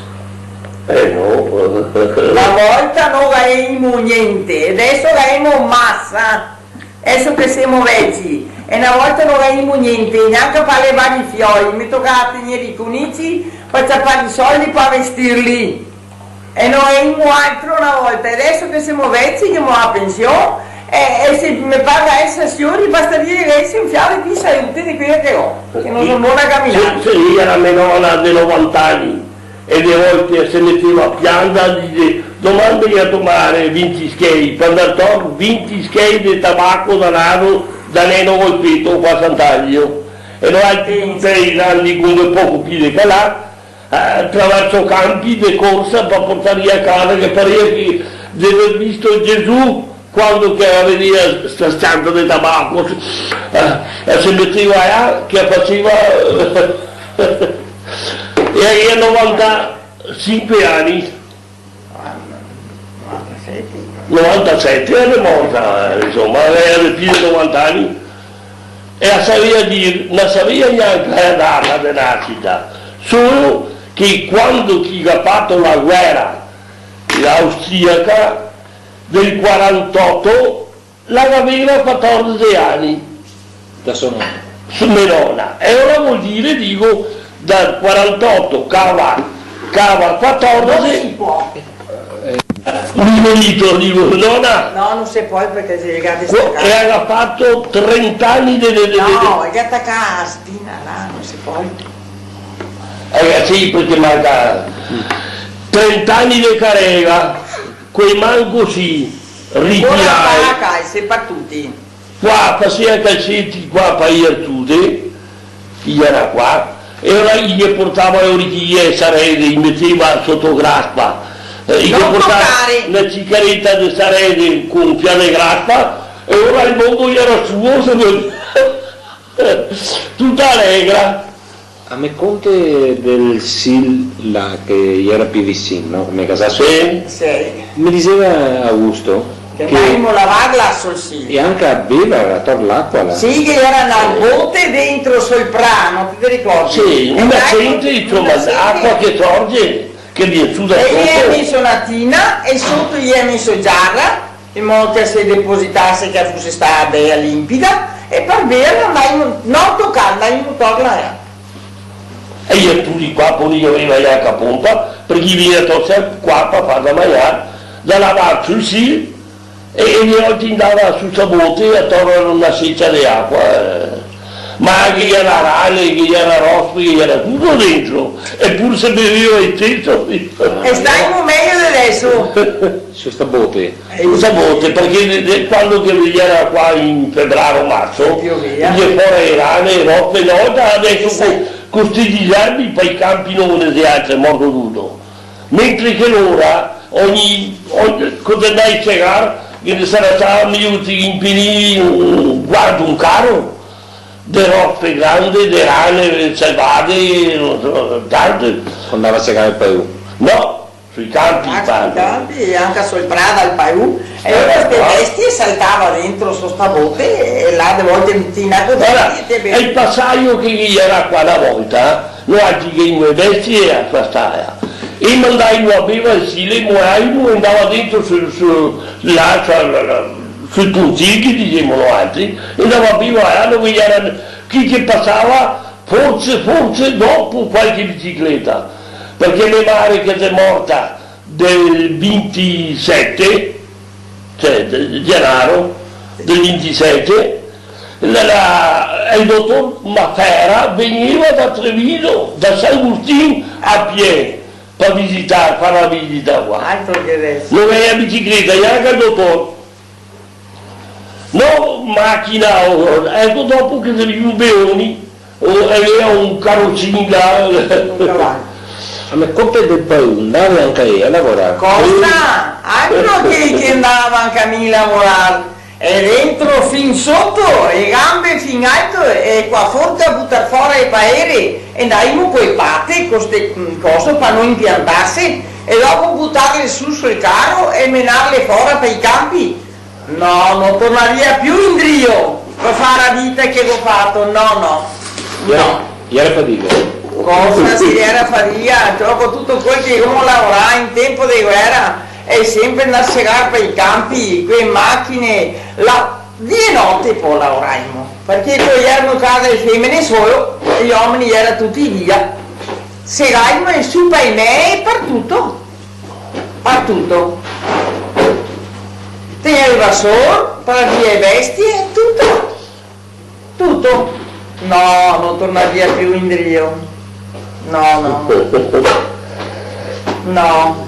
Eh, no. Na volta no gavemo gnente, e deso gavemo masa. Deso che semo veci, e na volta no gavemo gnente, gnanca par levar i fioi, me tocava tegner i conici par ciapar i soldi par vestirli. E no gavemo altro na volta, e deso che semo veci, che ghemo la pension, e, e se me par da eser siori, bastaria che gavese un fià de pì salute de quela che go, che no so bona a caminar. Se, se, se, iera me nona de novanta ani, e de volte se meteva a pianzar, dixe: "Domandeghe a to mare vinti schei, par ndar tor vinti schei de tabaco danaro da Neno Volpeto qua a Sant'Agio." E noaltri, tuti i grandi, con poco pì de calar, eh, traverso campi de corsa par portarli a casa, che parea che de aver visto Gesù quando che la vedea sta s-cianta de tabaco, eh, e se meteva là, che la faseva, e la gavea novantasinque ani. Novantasete. Novantasete, ela xe morta, eh, insoma, ela gavea pì de novanta ani. E la savea dir, no savea gnanca la data de nasita, solo che quando che i ga fato la guera, l'austriaca, del quarantoto, la gaveva quatordese ani. Da so nona. Su me nona. E alora vol dire, digo, dal quarantoto cava, cava quatordese. No se pol. Eh, mi me dito, digo, nona. No, no se pol parché xe legà de co-, stacà. E la ga fato trenta ani de, de, de, de, de. No, xe tacà a spina là, no se pol. Eh, sì, parché manca trenta ani de carega. Quei manco sì, ritirà. Ora qua, qua, xe par tuti. Qua, fasea calseti qua, par i artude, i iera qua, e ora i ghe portava le orichie e sarede, i meteva soto graspa. Eh, i ghe portava na cicareta de sarede con un fià de graspa, e ora el mondo iera suo, se no, tuta alegra. A me conte del Sil là che iera pì vicin, no? Che me casà so. Sì. Sì. Me diseva Augusto che che ndavimo lavarla sul Sil. E anca bevea ator l'acua là. Sì, che iera na bote dentro sul prà, no te ricordi? Sì, e na dai, sente, insoma, na sente. Acua che sorge, che vien su da soto. E i ghe ga meso na tina e soto i ghe ga meso giara. In modo che se depositase, che fuse stà bea limpida, e par beverla ndavimo, no tocar, ndavimo torla, eh. E i artudi qua, po, no i gaveva gnanca pompa, parché i vegnea tor qua par far da magnar, da lavar sul Sil, e, e i altri ndava su sta bote a tor na secia de acua, eh. Ma che ghe iera rane, che ghe iera rospe, che ghe iera tuto dentro, epure se beveva lo steso. E stemo mejo de deso. Su sta bote. Eh, su sta bote, parché de, de, quando che iera qua in febraro, marso, piovea. Ghe iera fora e rane, e rospe, na volta, deso co, co sti diserbi, par i campi no ghe ne xe altre, xe morto tuto. Mentre che lora, ogni, ogni, co te ndai a segar, che te sarà stà, mi, ti impini un, guardo, un caro de rospe grande, de rane selvade, no so, tante. Ndava a segar el paù? No, sui campi, ah, sui campi, e anca sul prà del paù. E alora ste bestie saltava dentro su sta bote e là de volte metea cusì. Varda, e te be- el pasajo che iera qua na volta, eh? Noaltri che imo e bestie a sta stala, e mandaimo a bevar, e se le moaimo, e ndava dentro su, su, là, su, là, là, sui puntighi, disemo noaltri, e ndava a bevar, là, dove iera, chi che pasava, forse, forse dopo qualche bicicleta, parché me mare che xe morta del vintisete, cioè, de, de genaro del vintisete, la, la, el dotor Mafera vegneva da Treviso, da San Agustin a pie, par visitar, far la visita qua. Altro che deso. No gaveva bicicleta, gnanca el dotor. No machina, o, eco, dopo che xe vegnù Beoni, o, gaveva un carosin là. Un cavalo. A me conte del paù, ndava anca ela a lavorar? Cosa? Altro che, che ndava anca mi a lavorar. E dentro fin soto, e gambe fin alto, e qua forte a butar fora e paere, e ndaimo co e pate, co ste, mm, coso, par no impiantarse, e dopo butarle su sul caro e menarle fora par i campi. No, no tornaria più indrio par far la vita che go fato, no, no. Iera, no. Iera fadiga. Cosa se iera fadiga? Ciò, co tuto quel che go lavorà in tempo de guera, e senpre ndar a segar par i campi, co e machine, là, Dì e note po lavoraimo, parché co jerimo casa e femene solo, e i omeni jera tuti via. Segaimo e su par i mei, par tuto, par tuto. Tegner el vasor, par via e bestie, tuto. Tuto. No, no tornaria più indrio. No, no. No.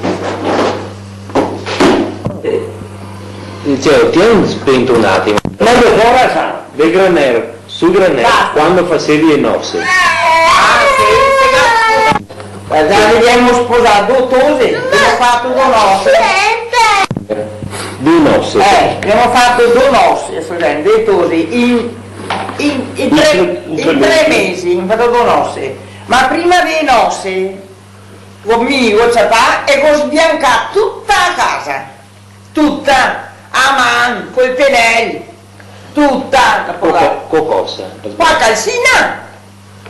Cioè, tien spento un atimo. Quando fora sa, de graner, su graner, basta, quando fasevi le nose. Ah, sì, sì, sì. Varda, gavemo sposà do tose, gavemo fato do nose. Do nose. Eh, gavemo fato do nose, sto dicendo, do tose, in, in, in tre, in tre mesi, gavemo fato do nose. Ma prima de nose, go, mi go ciapà e go sbiancà tuta la casa. Tuta, a man, col penel, tuta. Co, co, co cosa? Co la calsina.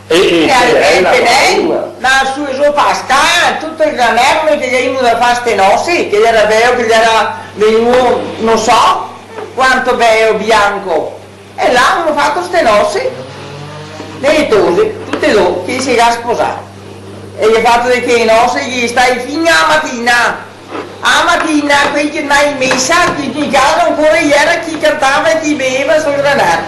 E, e, E al, e el la penel, na su e zo pa la scala, tuto el granerlo che gavemo da far ste nose, che jera beo, che jera vegnuo, no so, quanto beo, bianco. E là gavemo fato ste nose, de tose, tute do, che i se ga sposà. E i ga fato de che nose, i xe stai fin a matina. A matina, quei che ndai in mesa, che in casa ancora jera chi cantava e chi beveva sto granar.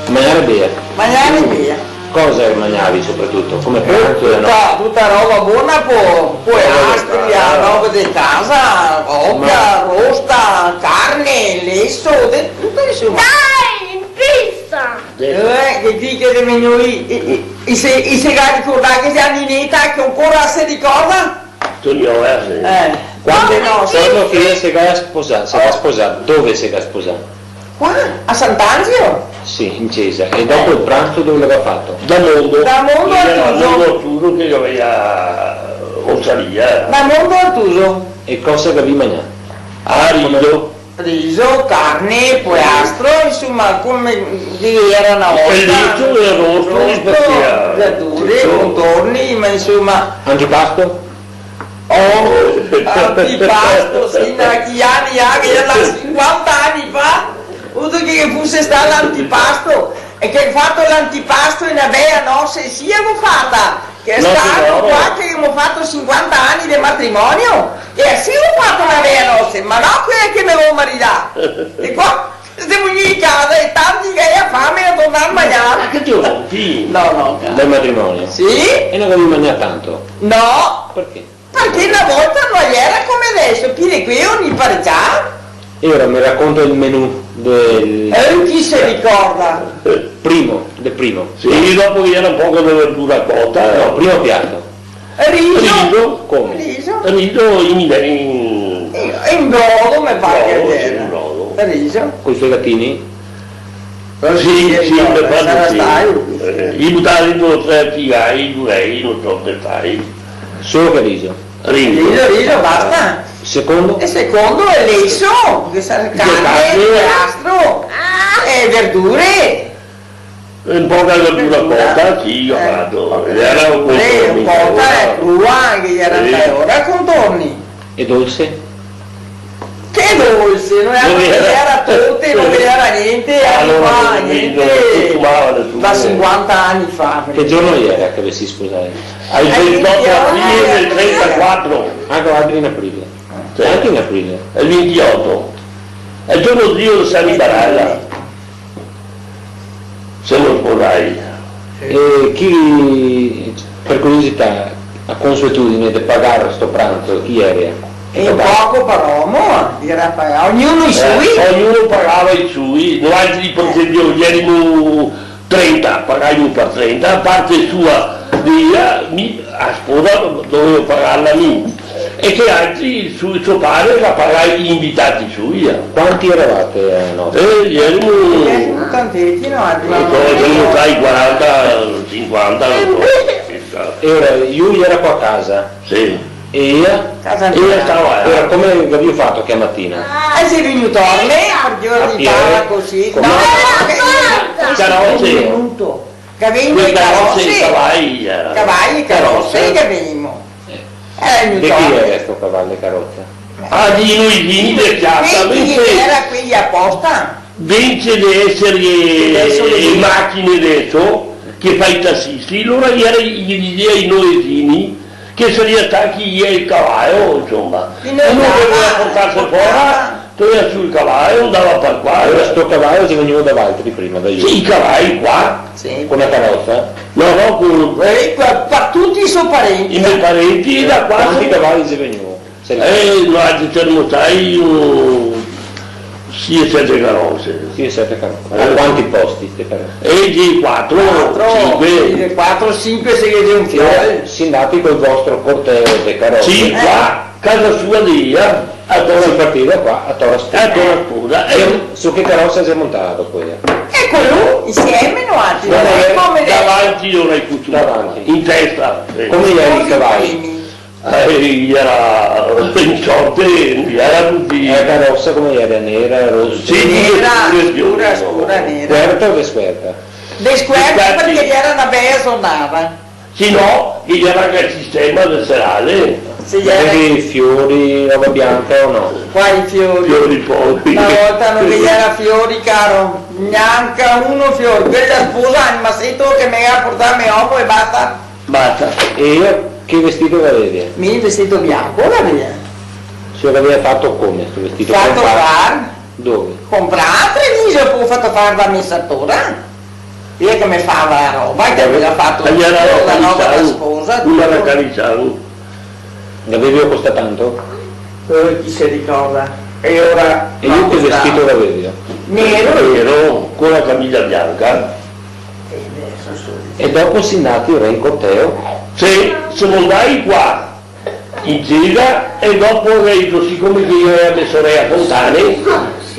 Magnare e beare. Magnare e beare. Cosa magnavi sopratuto? Come pranzo e no? Tuta, tuta roba bona, po, poastri, roba de casa, oca, rosta, carne, leso, de tuto, insoma. Dai, in pista! Eh, che ti che te megnoi, i, i, i se, i se ga ricordà che xe a Nineta, che ancora se ricorda? Antonio, eh, sì. Eh, Quando, no, quando che se ga sposà, se ga sposà, dove se ga sposà? Qua, a Sant'Angelo? Sì, in chiesa. E dopo il pranzo dove l'aveva fatto? Da Mondo. Da Mondo a Era Tuso. Mondo a Tuso che aveva ostaria. Da Mondo a Tuso. E cosa che vi mangiate? Ah, riso. Riso, carne, poastro, insoma, come che jera na volta. E leso e rosto, Rosto, perché, verdure, sì. Contorni, ma insoma. Antipasto? Oh, antipasto, sì, na chi ani, ah, che jera sinquanta ani fa, vuto che fuse stà l'antipasto, e che go fato l'antipasto in na bea nose, sì, go fata, che xe stà qua che gavemo fato sinquanta ani de matrimonio, e sì go fato na bea nose, ma no quela che me vo maridà, e qua Stemo in casa e tanti che ga fame e torna a magnar. Ma che giorno? Sì. No, no, cara. Del matrimonio? Sì? E non avevi mangiato tanto? No. Perché? Parché na volta no jera come deso, pi de queo ni parecià. E ora mi racconta il menù del Eh, chi se ricorda? primo, del primo. Sì, dopo che jera un poco de verdura cota. No, primo piatto. Riso. Riso. Come? Riso. Riso in, in... In, in brodo, me pare che Brodo, sì, jera. in brodo. Riso. Con i fegatini? Sì, sì, me pare Sarà sì. Stato. Eh, i butava due o tre figai, i giurei, no so che fai. Solo che riso. Riso. Riso, riso, basta. Secondo? E secondo xe leso, che sa, carne, carne. Poastro, e verdure. Un poco de verdura cota, sì, go fato. Jera un po'... Eh, un po' crua, che jera... Sì. Ora contorni. E dolce? Che dolce, no jera, no jera torte, no jera gnente, Alora, qua, no, gnente. no consumava nesuni. Da sinquanta ani fa. Che giorno era che vi si sposati? Al ventotto aprile del trentaquattro. Anche in aprile. Sì. Anche in aprile. El ventotto. El giorno drio de San Barala. Semo sposai. E chi, per curiosità, a consuetudine de pagar sto pranzo, chi era? E un poco par omo, jera par, ognuno i sui. Eh, ognuno pagava i sui, noaltri, par esempio, jerimo trenta, pagaimo par trenta, a parte sua, de ea, mi, a sposa, dovevo pagarla mi. E che altri, su, so pare, ga pagà i invitati sui, eh. Quanti eravate a notte? Eh, jerimo, Eh, tanti, chi no, no so, jerimo tra i quaranta, sinquanta, no so. E ora, lu era qua a casa? Sì. E ea? Casa E ea stava mia. E ora, là. Come che gavìo fato che matina? E se vegnù torne, parché ora A ti piedi? parla così. Come? No, no, che... Carroze. Un minuto. Che vegno Coi i carroze, carroze. i cavai, eh. Cavai, carroze, che vegno. Eh, De mi chi torno. Era sto cavallo e carrozza? Ah, dei noesini de piasa, sì, sì, invese, gera quei aposta. Invese de esare, eh, machine deso, che fa i tasisti, lora gera, i ghe disea i noesini, che saria stà chi ghe el cavalo, insoma. Uno che voleva portarse fora, toea su el cavalo, ndava par qua. Alora sto cavalo xe vegnù da valtri prima, da lu? Sì, i cavai qua. Sì. Co na carosa? No, no, co... Eh, qua, qua tuti i so parenti. I me parenti, da qua. Quanti cavai xe vegnù? Eh, no, a determinai, un sie, sete carose. Sie, sete carose. Eh. A quanti posti ste carose? Eh, de quatro, quatro, sinque. Sì, de quatro, sinque, se ghe xe un fiol. Eh, sì, ndati col vostro corteo de carose. Sì, qua, casa sua de ea, a Tora. Sì, partiva qua, a Tora Sposa. A Tora Sposa, eh. Su che carosa xe montà dopo ea? Eco lu, insieme noaltri, no, no, eh, come davanti, ora i costumi. Davanti. In testa, eh. Come gera i cavai? Eh, i gera in sorte, i gera tuti. La carosa come gera? Nera, rosa? Sì, sì, nera, scura, scura, nera. Scuerta o descuerta? Descuerta, parché gera na bela zornada. Sì, no, che gera anca el sistema de serale. Sì, gera. Gavevi fiori, roba bianca o no? Quai fiori? Fiori poveri. Na volta no ghe gera fiori, caro. Gnanca uno fior. Quela sposa, el maseto che me ga portà me omo e basta. Basta. E ea che vestito che gavea? Mi el vestito bianco che gavea. Se lo gavea fato come, sto vestito? Fato comprà? Dove? Comprà a Treviso, po' fato far da me sartora. Ea che me fava la roba, che me ga fato la roba da sposa, tuto. Gavevi costà tanto? Eh, chi se ricorda? E ora... E lu che vestito che gavea? Nero. Nero, co la camixa bianca. E dopo si ndati ora in corteo? Sì, semo ndai qua, in cesa, e dopo che, sicome che mi e me sorela a Fontane,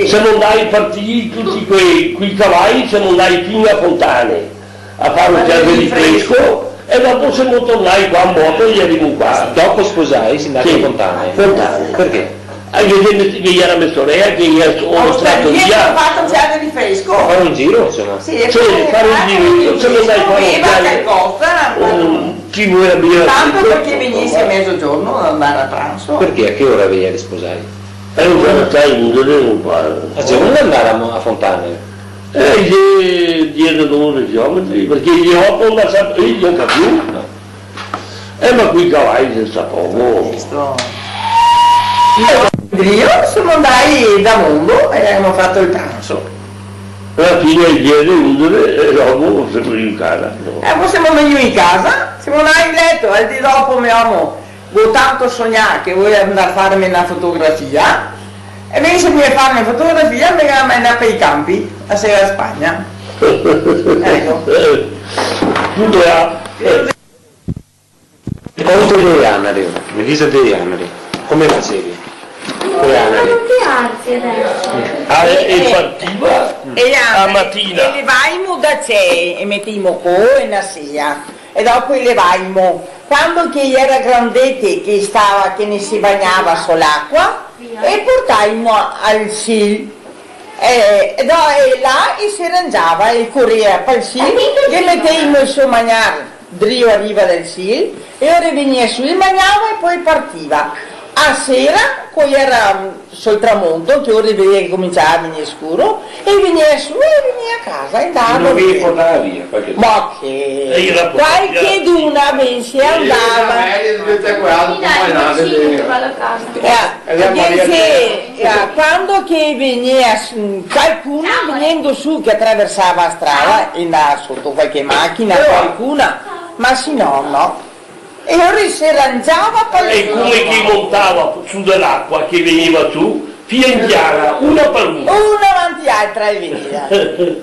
semo ndai, partì tuti quei, quei cavai, semo ndai fin a Fontane a far un ciar de rinfresco, e dopo semo tornai qua in moto e gerimo qua. Dopo sposai, si ndati a Fontane? Sì, Fontane. Parché? Anca se me, che gera me sorela, che gera so-, ostaria. Ostaria, che ga fato un ciar de rinfresco. Far un giro, insoma. Sì, far un giro, insoma, dai, far un giro. Beva calcosa, ma no. Chi voleva bere? Tanto parché vegnese a mezogiorno, ndar a pranso. Parché? A che ora gavea sposai? Eh, no so, sai, no so, no so. Ma xe longo ndar a Mo-, a Fontane? Eh, xe diese, dodese chilometri, parché mi dopo no so, mi no capivo più. Eh, ma coi cavai se sa poco. Questo. Drio, semo ndai da Mondo e gavemo fato el pranso. Ala fine, ieri, undici, e dopo semo in casa, no? E po' semo vegnui in casa, semo ndai in leto, el dì dopo me omo: "Go tanto sognà che voio ndar a farme na fotografia." E invese mi farme fotografia, me ga mandà par i canpi, a sera a Spagna. Eco. Tuto là. Conto dei anari, me dixe dei anari, come fasevi? Coi anari. Tuti alzi deso. Ah, e, e partiva a matina. E levaimo da cee, e meteimo co e na sea, e dopo e levaimo. Quando che i era grandeti, che stava, che ne se bagnava so l'acua, e portaimo al Sil. Eh, e do-, e là e se rangiava, e corea pal Sil, ghe meteimo el so magnar drio a riva del Sil, e ora vegnia su, el magnava e po partiva. A sera, co iera, mm, sul tramonto, che ora vedea che cominciava a vegnir scuro, e vegnia su e vegnia a casa, e ndava via. No ve portava via qualchedun? Ma che, qualcheduna ben se ndava. Eh, invese, eh, quando che vegnea s-, qualcuna vegnendo su che atraversava la strada, e ndava soto qualche machina, qualcuna, ma se no, no. E lora se rangiava par... E come che montava su de l'acua che vegneva su, fin in piana, una par una. Una avanti l'altra e via.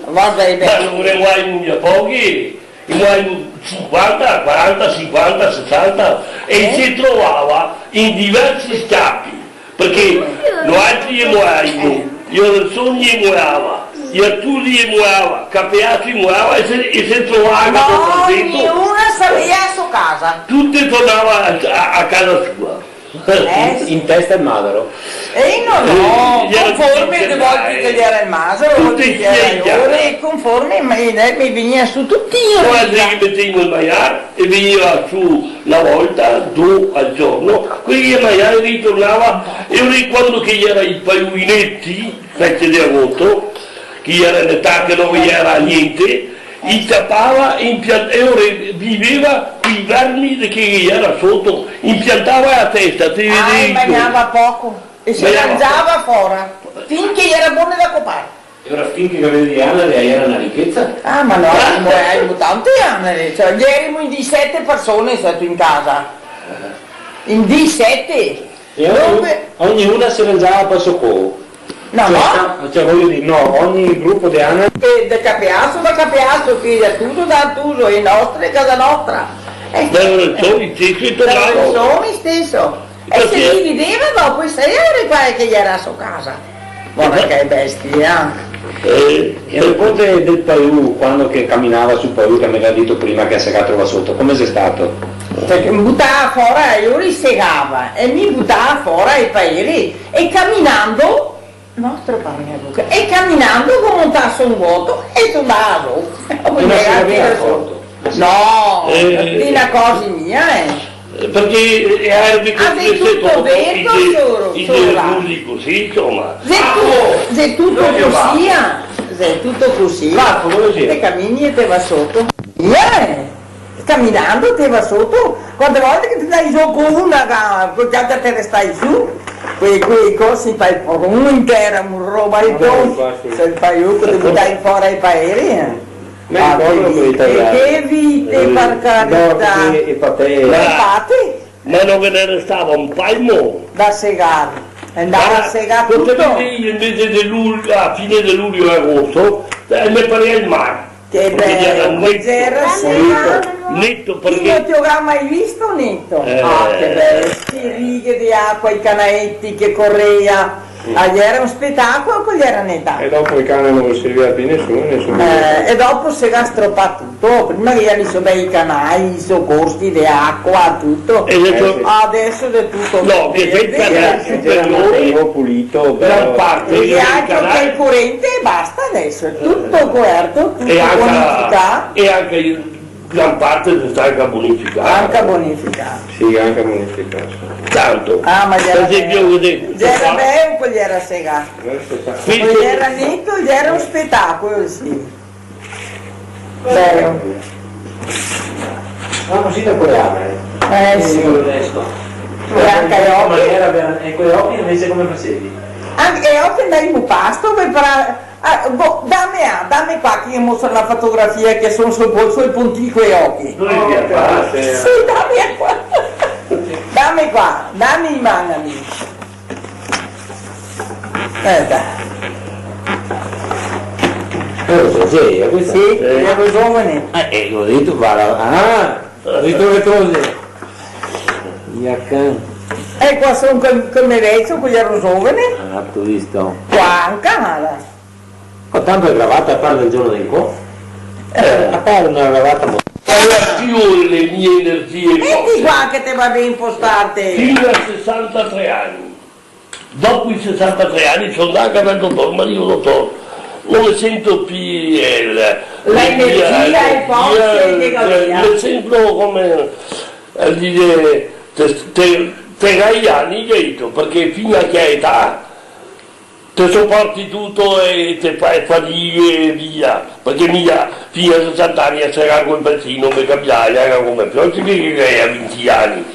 Varda, e... Ma no ne vuoi mia pochi? I moai sinquanta, quaranta, sinquanta, sesanta, e i se trovava in diversi scapi, parché noaltri i moaimo, i Orsoni i moava, i Arturi i moava, Capeato i moava, e se, e se trovava... No, ognuna savea a so casa. Tute tornava a, a, a casa sua. Eh, sì. In testa el masaro. Eh, no, no, eh, conforme de volte che gera el masaro, tuti i fiei, conforme, ma, eh, me vegnea su tuti i ori. Quasi che metevimo el magnar e vegneva su na volta, do al giorno, quei che magnava e ritornava, e ora quando che gera i paiuineti, feste de agosto, che gera in età che no gera gnente, i ciapava e impian-, e ora viveva coi vermi che gera soto, impiantava la testa, te... Ah, e vedevi, magnava poco. E se mangiava fora, finché gera bone da copar. E ora finché gavevi anare, gera na richeza? Ah, ma no, gavemo, gavemo tante anare, cioè, gerimo in disete persone, stato in casa. In disete. E ogni-, ognuna se rangiava par so co. No, cioè, no. Sta-, cioè, vojo dir, no, ogni grupo de anare. E de capeaso, da capeaso, che gera tuto da tuto, e nostre, casa nostra. Eh, da Lorenzoni steso, da Lorenzoni steso. E se divideva dopo i sera, quale che gera a so casa. Varda che bestia. Eh, e el conte del paiù, quando che caminava sul paiù, che me ga dito prima che se ga trovà soto, come xe stato? Parché mi butava fora, mi li segava, e mi butava fora i paeri, e caminando, nostro pane a boca, e caminando go montà su un goto, e so ndà zo. No se gaveva acorto? No, eh, de na cosa mia, eh. Eh, parché, eh, erbe che... Ah, xe tuto verdo, i de-, solo, i solo là. Cusì, insoma. Xe tu-, xe tuto cusì, ah. Xe tuto cusì. Te camini e te va soto. Eh, caminando te va soto. Quante volte che te ndai zo co una ga-, co già te restai su. Quei, quei cosi, fai po-, un intero, un roba, e poi, se el paiù, te butai fora i paeri, eh. Me ricordo che i italiani. E che vite, eh, par carità. No, che e patee. Infati. Ma no ghe ne restava un palmo. Da segar. E ndava a segar tuto. Potevi dir, el mese de luglio, a fine de luglio e agosto, eh, me parea el mar. Che bel, parché gera neto, gera segar. Neto, parché... Chi no te lo ga mai visto neto? Eh. Ah, che bel, ste righe de acua, i canaeti che corea. Ah, gera un spetacolo, quel gera netà. E dopo el cane no lo servia più a nesuni, nesuni. Eh, e dopo se ga stropà tuto, prima che gera i so bei canai, i so corsi de acua, tuto. E deso? Eh, sì. Deso xe tuto verde. No, che xe el canal superiore, pulito, gran parte del canal. E anca el corente e basta deso, xe tuto coperto, tuto bonificà. E anca el gran parte xe stà anca bonificà. Anca bonificà. Sì, anca bonificà, sì. Tanto. Ah, ma gera bel. Par esenpio, vedè, gera qua. Bel, quel gera segà. Questo qua. Quel gera neto, gera un spetacolo, sì. Bel. Ma cusì te pol andar. Eh, sì. Questo. E anca i ochi. Ma gera vera-, e coi ochi invese come fasevi? Anca i ochi ndai in pasto, par Ah, boh, dame, ah, dame qua che mostro na fotografia che son sul, sul pontico e ochi. Dove via qua? Sì, dame qua. Dame qua, dame in man a mi. Speta. Eh, lo so, sì, xe questa. Sì, eh, gero giovane. Eh, eh, go dito, varda, ah, go dito che te lo... Iacan. Eh, qua son co-, come vecio, qua gero giovane. Ah, te go visto. Qua anca, varda. Co tanto de gravata, a parte del giorno de incò? Eh. A parte una gravata mo-, Gavea più le mie energie e forse. Metti qua che te va ben impostarte. Fin a sesantatré ani. Dopo i sesantatré ani so ndà dal dotor, ma digo: "Dotor, no me sento più, eh, la, la energia, le forse che gavea. Me sento come, eh, dire, te, te, te gai ani", ghe dito, "parché fin a che età te soporti tuto e te fa-, e fadighe e via, parché mi fin a sesanta ani a segar col bacin, me cambiava, gera come fioci che, che, che a vinti ani."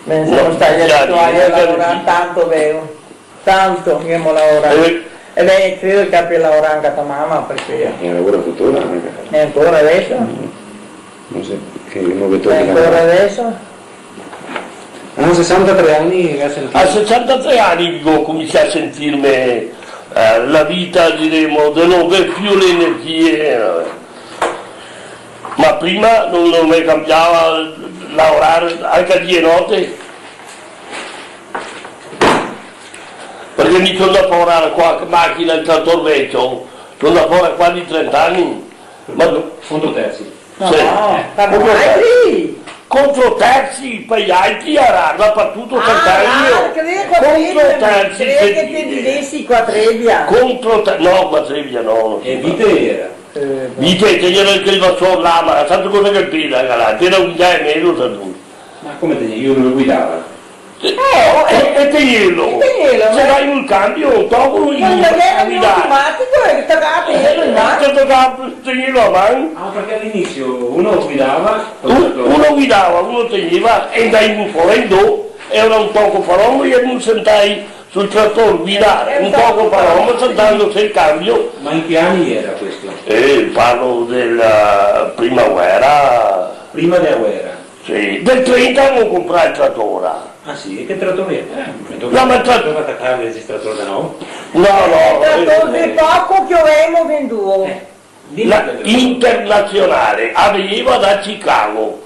Beh, semo stati abituai a lavorar tanto, vero? Tanto che ghemo lavorà. Eh. E beh, credo che gabia lavorà anca to mama, parché... E lavora tuttora anca. E ancora deso? No so, che no ve toca. E ancora deso? A sesantatré ani che ga sentìo. A sesantatré ani che go cominsià a sentirme, eh, la vita, diremo, de no aver più le energie, eh. Ma prima no, no me cambiava lavorar anca dì e note. Parché mi so ndà a lavorar co a machina, el trator vecio, so ndà fora quasi trenta ani. Ma... Fondo terzi. No, sì. No, ma mai lì. Contro terzi, par i altri, a rarla par tuto Sant'Angelo. Ah, credo che Contro terzi, credo che te dixesi qua Trebbia. Contro te-, no, qua Trebbia no. E vite iera? Eh, vite, te iera quel vasor là, ma tanto cosa che pesa, galà? Iera un già e mezo, sa tu. Ma come te, lu no guidava? Eh, e, e tegnelo. E tegnelo, se eh. Dai un cambio, un toco, un... Quando iera in automatico, e tocava tegnelo in man. Eh, te tocava tegnelo a man. Ah, parché a l'inisio uno guidava, un, uno guidava, uno tegneva, e ndaivo fora in do, e iera un toco par omo, e no sentai sul trator guidar, eh, un toco par omo, sentando sul cambio. Ma in che ani iera questo? Eh, parlo dela prima guera. Prima dela guera? Sì, del trenta go comprà el trator. Ah, sì? E che trator iera? Eh, no, ma el trator... Dove catar el trator da no? No, no, eh, trator de eh. Poco che gavemo venduo. Eh, dime. La Internazionale, a vegneva da Chicago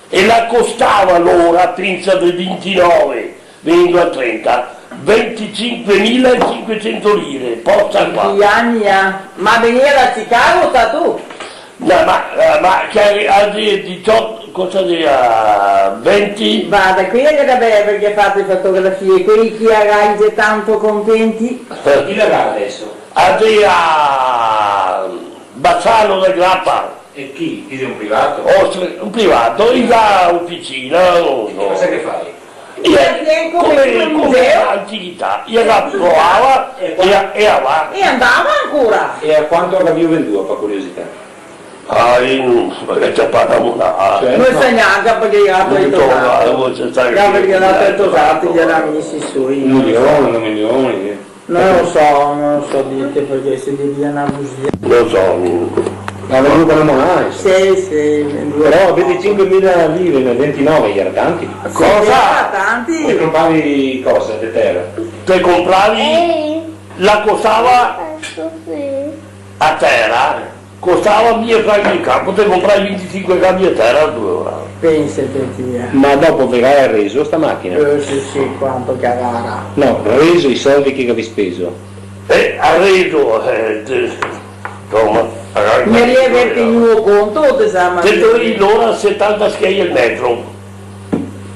e la costava alora, pensa, del vintinove, vegnendo al trenta, venticinquemila e cinquecento lire, posta qua. Che ani, eh? Ma vegneva da Chicago, sa tu? No, ma, eh, ma che a, a de-, diciotto, cosa de-, a venti? Varda, quei che gaveva, parché ga fato le fotografie, quei che i ga tanto contenti. Chi la ga deso? A de-, a Bassano del Grappa. E chi? Chi xe un privato? Oh, sì, un privato, in la oficina, no so. E cosa che fa? E come, come antichità, i la provava e a, e a va. E andava ancora. E a quanto la gavìo venduo, par curiosità? Ah, mi no, parché ciapava una, ah. Cioè? No sa gnanca parché i ga... Tuto, ah, no, se sa che... Parché i ga dato tosati, i ga mesi sui. Un milion, do milioni, eh. No lo so, no lo so dirte parché se devia na busia. Lo so, mi... La ga venduo par la monà, insoma. Sì, sì, venduo. Però venticinque mila lire nel ventinove iera tanti. Cosa? Sì, iera tanti. Te compravi cosa de tera? Te compravi, eh, la costava, sì, a tera, costava mila franchi el campo, te compravi venticinque cambi de tera, due ora. Pensa te, ti. Ma dopo ve ga reso sta machina? Eh, sì, sì, quanto che la ga. No, reso i soldi che gavì speso. Eh, a reso, eh, te, insoma, a... Me rieve che tegnìo conto, te sa, ma... Te dovì lora setanta schei al metro.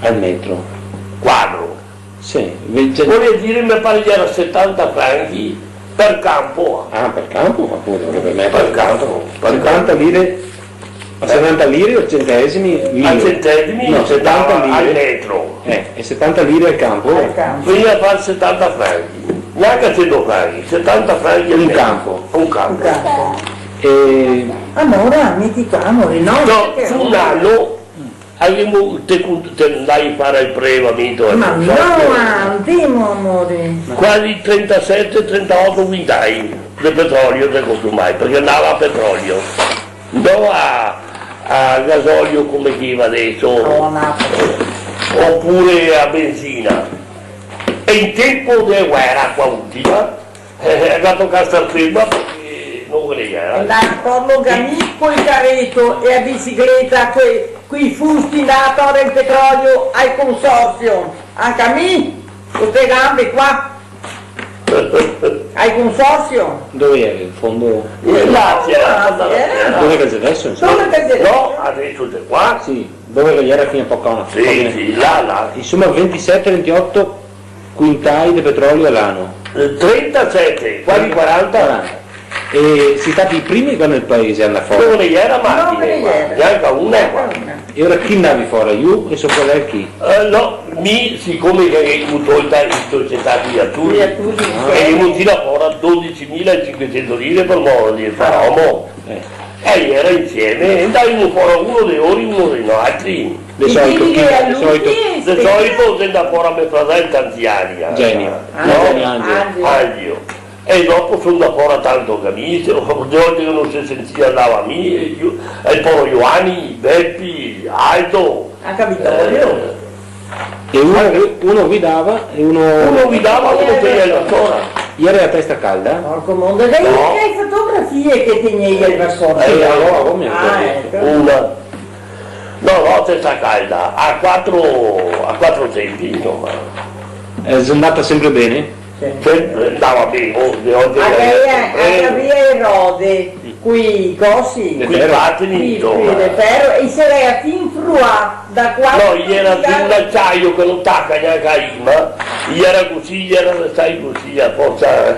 Al metro? Quadro. Sì, ve-, cioè... Vol dir, me pare che iera setanta franchi par campo. Ah, par campo? Apunto, che par me... Par campo, par campo. Setanta lire, a setanta lire o centesimi? Lire. A centesimi? No, setanta lire. Al metro. Eh, e setanta lire al campo? Al campo. Vegneva a far setanta franchi. Gnanca cento franchi, setanta franchi al metro. Un campo. Un campo. Un campo. E... Amore, meti qua, amore, no, no, parché fu un ano Gavemo, te, te ndai a far el prelevamento, eh, ma no, so, ma andemo, amore. Quasi trentasete, trentaoto quintai de petrolio te consumai, parché ndava a petrolio, no a, a gasolio come che va deso, o a nafta, opure a benzina. E in tempo de guera, qua ultima, Eh, eh, ga tocà star ferma parché no ghe ne iera. Ndava a Porlo Gamì col careto e a bicicleta, coi, coi fusti, ndava a tor el petrolio al consorzio. Anca mi, co ste gambe qua. Al consorzio. Dove iera? In fondo? Eh, là, iera, ah, iera. Dove che xe deso, insoma? Dove che xe deso? No, deso xe qua. Sì, dove che iera fin a poco fa. Sì, sì, là, là. Insoma, ventisete, ventioto quintai de petrolio a l'ano. Eh, trentasete, quasi quaranta. Quaranta. E sito stati i primi qua nel paese a ndar fora? No ghe ne iera machine qua, gnanca una qua. Gnanca una. E ora chi ndavi fora? Lu e so fradel chi? Eh, no, mi, sicome che gavemo tolta in società Viatusi, Viatusi, ah, e gavemo tirà fora dodicimila e cinquecento lire par modo de far omo. Eh. E iera insieme, e ndavimo fora uno de lori, uno de noaltri. De solito, chi, de solito? De solito se ndava fora me fradel tanti ani, eh. Genio. No? Angelo. Angelo. Angelo. E dopo so ndà fora tanto anca mi, se, de volte che no se sentia ndava mi, e mi, e el poro Giovanni, Bepi, Aldo. Anca Vittorio. Eh, E uno, uno guidava e uno... Uno guidava, uno tegneva el vasor. Iera a testa calda? Porco mondo, e no, che fotografie che tegnea el vasor? Eh, alora, come? Ah, eco. Una. No, no, a testa calda, a quatro, a quatro tempi, insoma. E xe ndata sempre ben? Sempre, no, va ben, oh, de oggi... Ma che xe, eh, che gavea e rode, quei cosi, quei patini, quei, insoma, quei de fero, e i se gavea fin fruà da quando... No, i gera de un aciaio che no taca gnanca a rima, i gera cusì, i gera restà cusì, a forsa.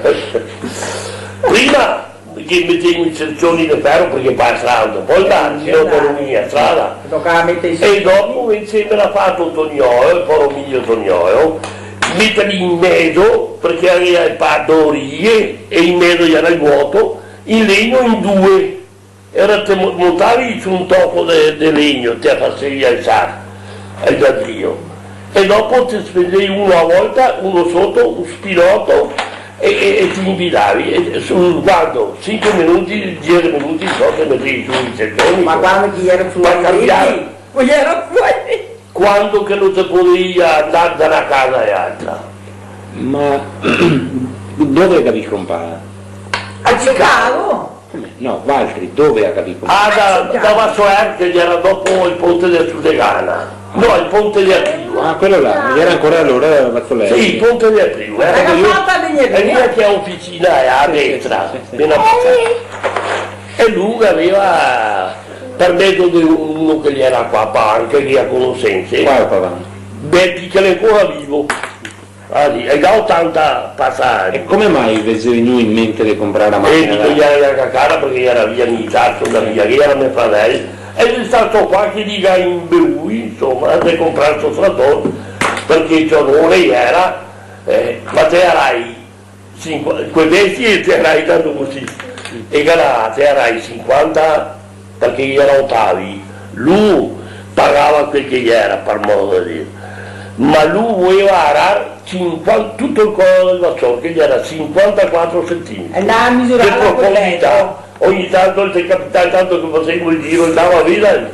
Prima che metevimo i sercioni de fero, parché par strada, po' là, se no te rovini a strada. Tocava meter i... E dopo invese me l'à fato Toniolo, el poro Emilio Toniolo, meterli in mezo, parché gaveva e par do rie, e in mezo gera el vuoto, in legno in due. E alora te mo-, montavi su un toco de, de legno, te a fasevi alsar, el da Dio. E dopo te spendevi uno a volta, uno soto, un spiloto, e, e, e te invilavi. E, e su, varda, sinque minuti, diese minuti, so, te metevi su i sercioni. Ma quando che i gera fuori, par canbiar, i gera fuori. Quando che no se podeva andar da na casa a l'altra. Ma dove gavì crompà? A Chicago. Come? No, valtri, dove gavì crompà? Ah, da, da Vassoer, che gera dopo el ponte de Susegana. No, el ponte de Apriu. Ah, quel là, gera ancora alora Vassoler. Sì, el ponte de Apriu, eh. Gera fata vegnir via. E via che xe oficina, eh, a destra, sì, sì, sì, sì, apena pasà. E lu gaveva, par mezo de uno che gera qua, pa-, anca che a conosense. Qua, qua, qua. Beh, che l'è ancora vivo. Ah, sì, el ga otanta pasà ani. E come mai ve xe vegnù in mente de comprar la machina? Eh, da... Parché gera la cacada, parché gera via militar, so da via, che gera me fradel. E xe stà qua che i ga inbeui, insoma, de comprar sto trator, parché el onore gera, eh, ma te garai cinqua-, co e bestie te garai tanto cusì. E che là te garai cinquanta, parché gera otavi, lu pagava quel che gera, par modo de dir. Ma lu voleva arar cinquanta, tuto el coro del Vassoer, che gera cinquantaquatro centimetri. E andava a misurarla col metro. De profondità. Ogni tanto el te capitava, tanto che fasevimo el giro, andava a vedar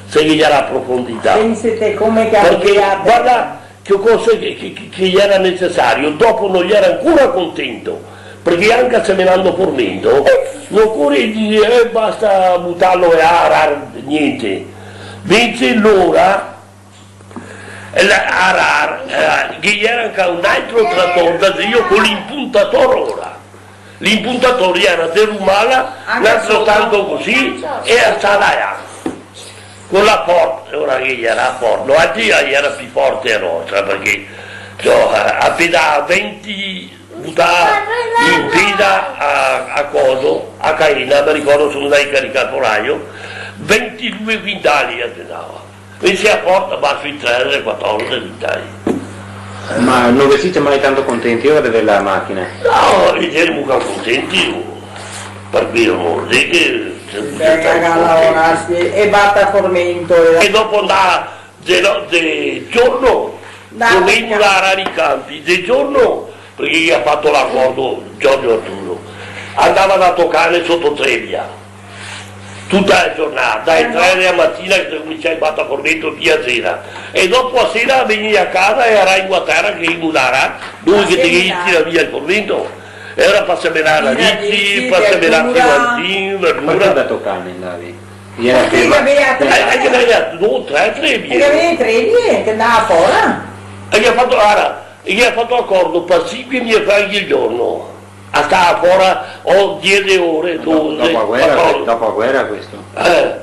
se che gera a profondità. Pensate come che... Parché, varda, che cosa che, che, che, che gera necesario, dopo no gera ancora contento, parché anca semenando formento, no ocore dir, eh, basta butarlo e arar gnente. Invese lora, eh, la, arar, eh, che gera anca un altro trator da Dio co l'impuntator ora. L'impuntator gera de rumala, anca un altro tanto cusì, e a sala là. Co la Ford, ora che gera Ford, no, a tia gera pì forte a nostra, parché, ciò, a, a peda venti, butà in peda a, a coso, a caena, me ricordo, so ndai a caricar foraio, ventidue quintali a pesava. Invese a Ford va sui tredici, quatordici, vint'ani. Ma no ve site mai tanto contenti ora de aver la machina? No, i gera mia contenti, oh. Par cui, amor, sì che... Beh, che lavorasi e bata formento, eh. E dopo ndava de no-, de giorno, ndava a arar i campi, de giorno, parché i ga fato l'acordo, Giorgio Arturo, andava da Tocane soto Trebbia. Tuta la giornata, dae tre dea matina che te cominsiavi a bata formento fin a sera. E dopo a sera vegnivi a casa e aravi a tera che i mulara, dove che te ghe tiravi via el formento. Era par semenar radici, par semenar pimantin, verdura. Parché da Tocane ndavi? Parché i gavea tre. Eh, eh, che gavea do, tre trebie. I gavea tre trebie, che ndava fora. E i ga fato, ara, i ga fato acordo par sinque mie franchi al giorno. A stava fora, o, diese ore, dodexe, quatordixe. Dopo la guera, dopo la guera questo? Eh.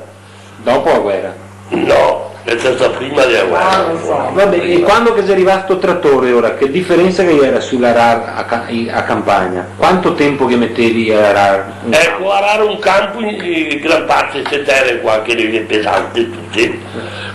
Dopo la guera? No, xe stà prima dea guera. Ah, no so. Va ben, e quando che xe rivà sto tratore, ora, che diferensa che gera sul arar a ca-, i-, a campagna? Quanto tempo che metevi a arar un campo? Eco, arar un campo in, in gran parte ste tere qua, che le xe pesante tute.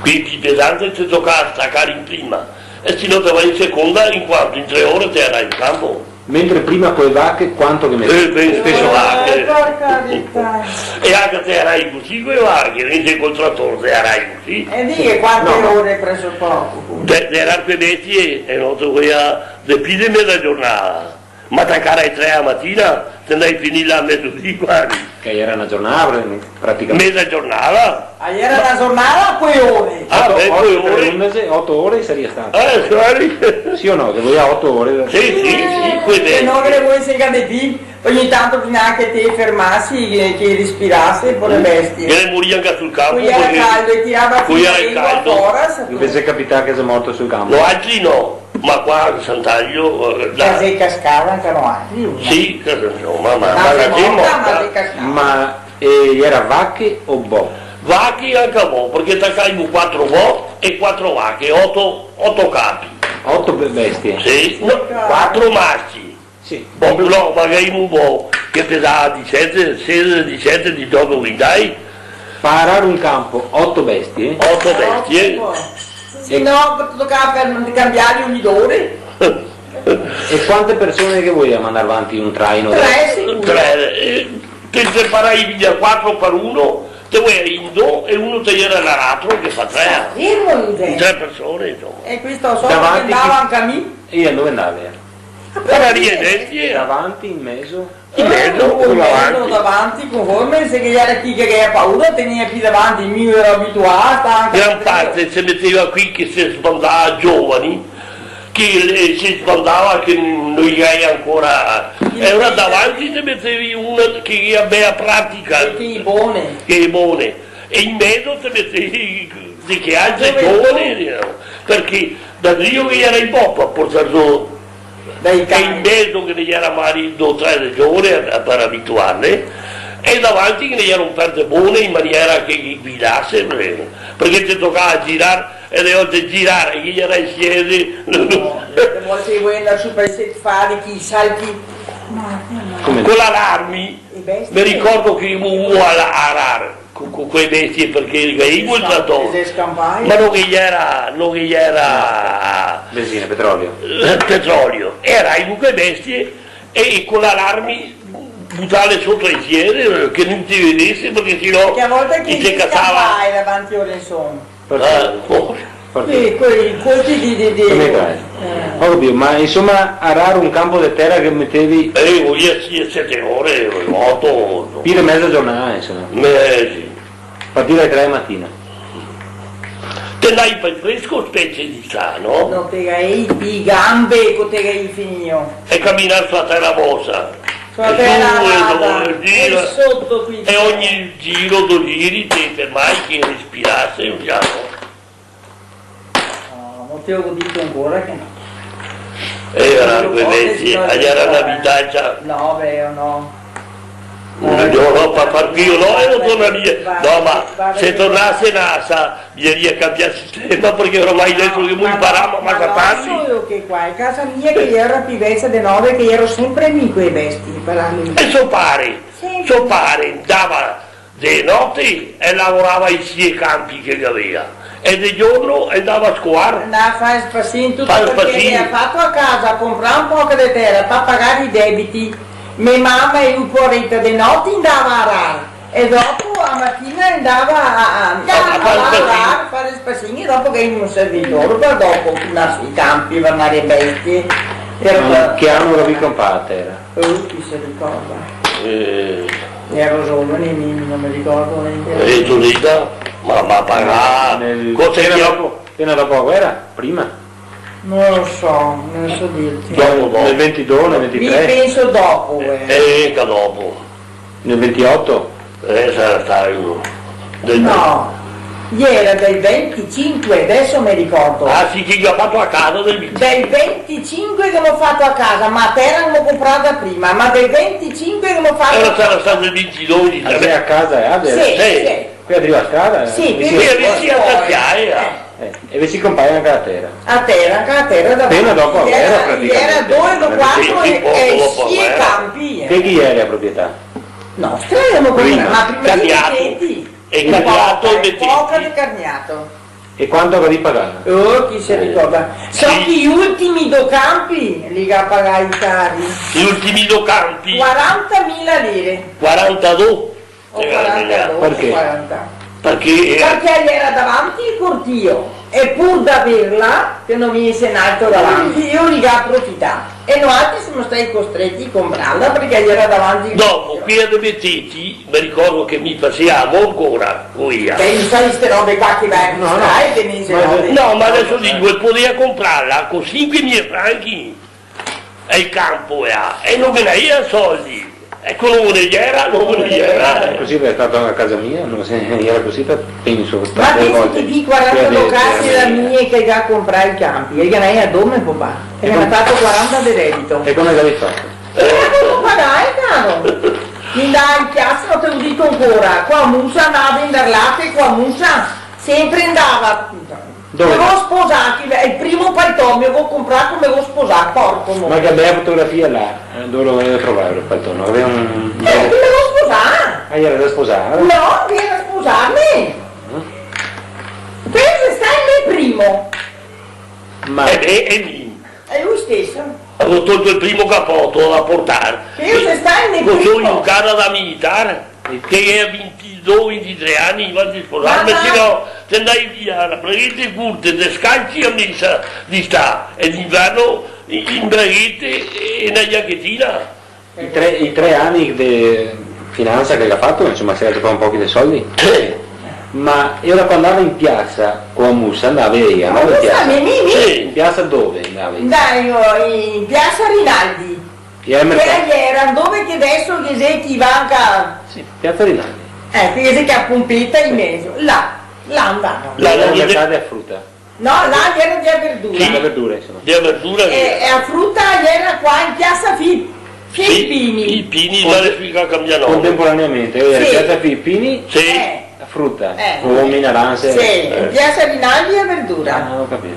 Quindi pesante te toca stacar in prima. E se no te va in seconda, in quanto? In tre ore te arai el campo. Mentre prima co e vache, quanto che metevi? Eh, ben, speso vache. Eh, par carità. E anca te arai cusì co e vache, invese col trator te arai cusì. E diga quante ore preso poco? De, de arar co e bestie, e no te voia de pì de meza giornata. Ma tacar ae tre a matina, te ndai finir là a mezodì, quasi. Che gera na giornata, praticamente. Meza giornata. Ah, gera na giornata, co e ore. Ah, oto, beh, oto, co e ore. Tre, undici, oto ore saria stà. Eh, sì. Sì o no? Che voia oto ore. Sì, sì, sì, co e ore. Eh, se no che le voia segare de pì, ogni tanto bisogna che te fermasi, che, che respirasi, po' le bestie. Che le moria anca sul campo, parché gera caldo, e tirava fora, capìo? Invese capità che xe morto sul campo. No, altri no. Ma qua a Sant'Aio, eh, là. Ma xe cascà anca noaltri, no? Sì, che, insoma, ma, ma la xe morta, ma xe cascà. Ma, eh, iera vache o bo? Vache anca bo, parché tacaimo quatro bo e quatro vache, oto, oto capi. Oto be-, bestie? Sì, no, quatro masci. Sì. Bo, no, ma che i bo, che pesava disete, sedici, disete, dixoto quintai. Par arar un canpo, oto bestie? Oto bestie. Oto. Se no, tocava fer-, canbiarghe ogni do ore. E quante persone che voea mandar vanti un traino? Tre, sicuro. Tre, eh, te, te paravi via quatro par uno, te voea in do e uno te iera l'aratro, che fa tre. Sta fermo, in tre persone, insoma. E questo so che andava anca mi. E dove andava? Par aria e bestie. Davanti, in mezo? In mezo, eh, o davanti? Davanti, conforme, se ghe iera chi che gavea paura, tegnea pi davanti, mi iero abituà, sta anca... Gran parte se meteva quei che se sbandava giovani, che, eh, se sbandava che no i gavea ancora, e alora davanti te metevi una che gavea pratica. Che e bone. Che e bone. E in mezo te metevi de che altre giovani, eh, parché da drio che iera in poco a portar zo. Dai, e in mezo che ghe n'iera magari do o tre de giovane a, a, par abituarle, e davanti che ghe n'iera un par de bone in maniera che i guidase, eh, parché te tocava girar, e le volte girar, e che iera insieme. No, le volte che voea andar su par i set fari, chi sa chi. Come? Co l'alarmi, me ricordo che ivo a la-, arar co, co, co e bestie, parché gavemo el trator. Xe scampà. Ma no ghe iera, no ghe iera... Benzina, petrolio. Eh, petrolio. E araivo co e bestie e, e co l'alarmi butarle soto ai siede, eh, che no i te vedese, parché se no i te casava. Che a volte chi se scampava davanti a Orensoni? Parché? Eh, po-, parché? Sì, quei colpi di, di, di... Come fai? Eh. Go capìo, ma insoma, arar un canpo de tera che metevi... Eh, voea sì, sete ore, oto, no? Pi de meza giornada, insoma. Eh, sì. Partir dae tre de matina. Te ndai par el fresco, specie d'istà, no? No te gavevi pi gambe, co te gavevi finìo. E caminar su la tera mosa. Su la tera rasa, e soto quei. E ogni giro, do giri, te fermavi che respirase, un piano. No, no te go dito ancora che no. E iera quei mesi, iera na vitacia. No, beh, no. No, no, par, par mi no, e no tornaria. No, ma se tornase na sa, bisaria canbiar sistema, parché oramai deso che mo imparemo a masa tardi. Ma no, solo che qua, a casa mia che iero pi vecia de nove, che iero senpre mi co e bestie, par andar. E so pare, so pare ndava de note e lavorava i sie canpi che gavea, e de giorno ndava a scoar. Ndava a far el spasin, tuto parché el gavea fato a casa, conprà un poco de tera par pagar i debiti. Me mama e lu, poareta, de note ndava a arar, e dopo a matina ndava a, a, a, a far el spasin, far el spasin, e dopo che gavemo un servitor, par dopo, i canpi, par ndar e bestie. Ma che ano che gavevi conprà a tera? Oh, chi se ricorda? Eh. Iero giovane, mi, no me ricordo gnente. Eh, Giulieta, ma, ma parla. Nel, cosa che... Pena dopo, pena dopo la guera? Prima? No lo so, no so dirte. Dopo, dopo. Nel ventidue, nel ventitré? Mi penso dopo, eh. Eh, anca dopo. Nel ventioto? Eh, sarà stà uno. Del... No, iera del ventisinque, deso me ricordo. Ah, sì, che i ga fato a casa del ventisinque. Del ventisinque che gavemo fato a casa, ma a tera gavemo conprà prima, ma del ventisinque che gavemo fato... Alora sarà stà del ventidue, ah, sì, a casa, eh, sì, sì. Sì. Qui a riva a strada, eh? Sì, vicino. Qui a riva a strada, eh. Eh, e ve si conprà anca a tera? A tera, anca a tera da... Pena dopo la guera, praticamente. Iera, iera do, quatro e, e sie canpi, eh. Che chi iera la proprietà? Nostra, gavemo conprà, prima. Ma prima Caniato. Di Beteti. E Caniato e Beteti. Poca de Caniato. E quanto gavevi pagà? Oh, chi se ricorda? Sì. So che i ultimi do canpi li ga pagai cari. I ultimi do canpi? Quarantamila lire. Quarantadue? O quarantadue, parché? Quaranta. Parché, eh, parché iera davanti el cortio, e pur d'averla, che no vegnese un altro davanti, i li ga aprofità. E noaltri semo stati costreti a conprarla parché iera davanti el cortio. Dopo, quea de Beteti, me ricordo che mi fasea amo ancora, co ea. Beh, mi sa, ste robe qua che va a... No, no. Che mi... No, ma deso digo, el podea conprarla co sinque mila franchi. E el canpo, eh, e no ghe n'avea soldi. Eco, no ghe ne iera, no ghe ne iera, eh. Cusì xe stà a casa mia, no se, iera cusì, penso, ma tante volte. Ma pensa che i quaranta locati da mi che ga comprà i canpi, e ghe n'è a dome, papà, e ghe n'è fato quaranta de debito. E come che gavé fato? Eh, come fai, caro? Andava in piasa, no te go dito ancora, co a musa andava a vendar late, co a musa, senpre andava. Dove? Me go sposà, el primo paltò me go comprà co me go sposà, porco mo. Ma che bela fotografia là, eh, dove lo gavé trovà el paltò? No gavé un... Eh, che me go sposà! Ah, iera da sposar? No, che iera da sposarme! Mm. Pensa, xe stà el me primo. Ma... Eh, eh, eh, mi. Xe lu steso. Go tolto el primo capoto da portar. Che xe stà el me primo. Co so in casa da militar, che gavevo vintidó, vintitré ani, prima de sposarme, se no, te ndavi via, a braghete curte, descalzi a mesa d'istà, e d'inverno in, in braghete e na giachetina. I tre, i tre ani de finansa che el ga fato, insoma, se ga ciapà un pochi de soldi. Sì. Ma e ora, quando andava in piasa co a musa, andava, andava in piasa? Mi, mi, mi. Sì. In piasa dove andava? Ndavo in piasa Rinaldi. E al mercato? Che iera, dove che deso ghe xe chi va anca... Sì, piasa Rinaldi. Eh, che ghe xe chi a pompeta in mezo. Là, là ndavo. Là, là, al mercato de fruta. No, là iera de verdura. Sì. De verdura, insoma. De verdura, eh, iera. E a fruta iera qua in piasa Fi-, Filippini. Sì, Filippini, ma deso i ga cambià nome. Contemporaneamente, eh, sì. Piasa Filippini, sì. Eh. A fruta, eh, pomi, naranse. Sì, in piasa Rinaldi a verdura. Ah, go capìo.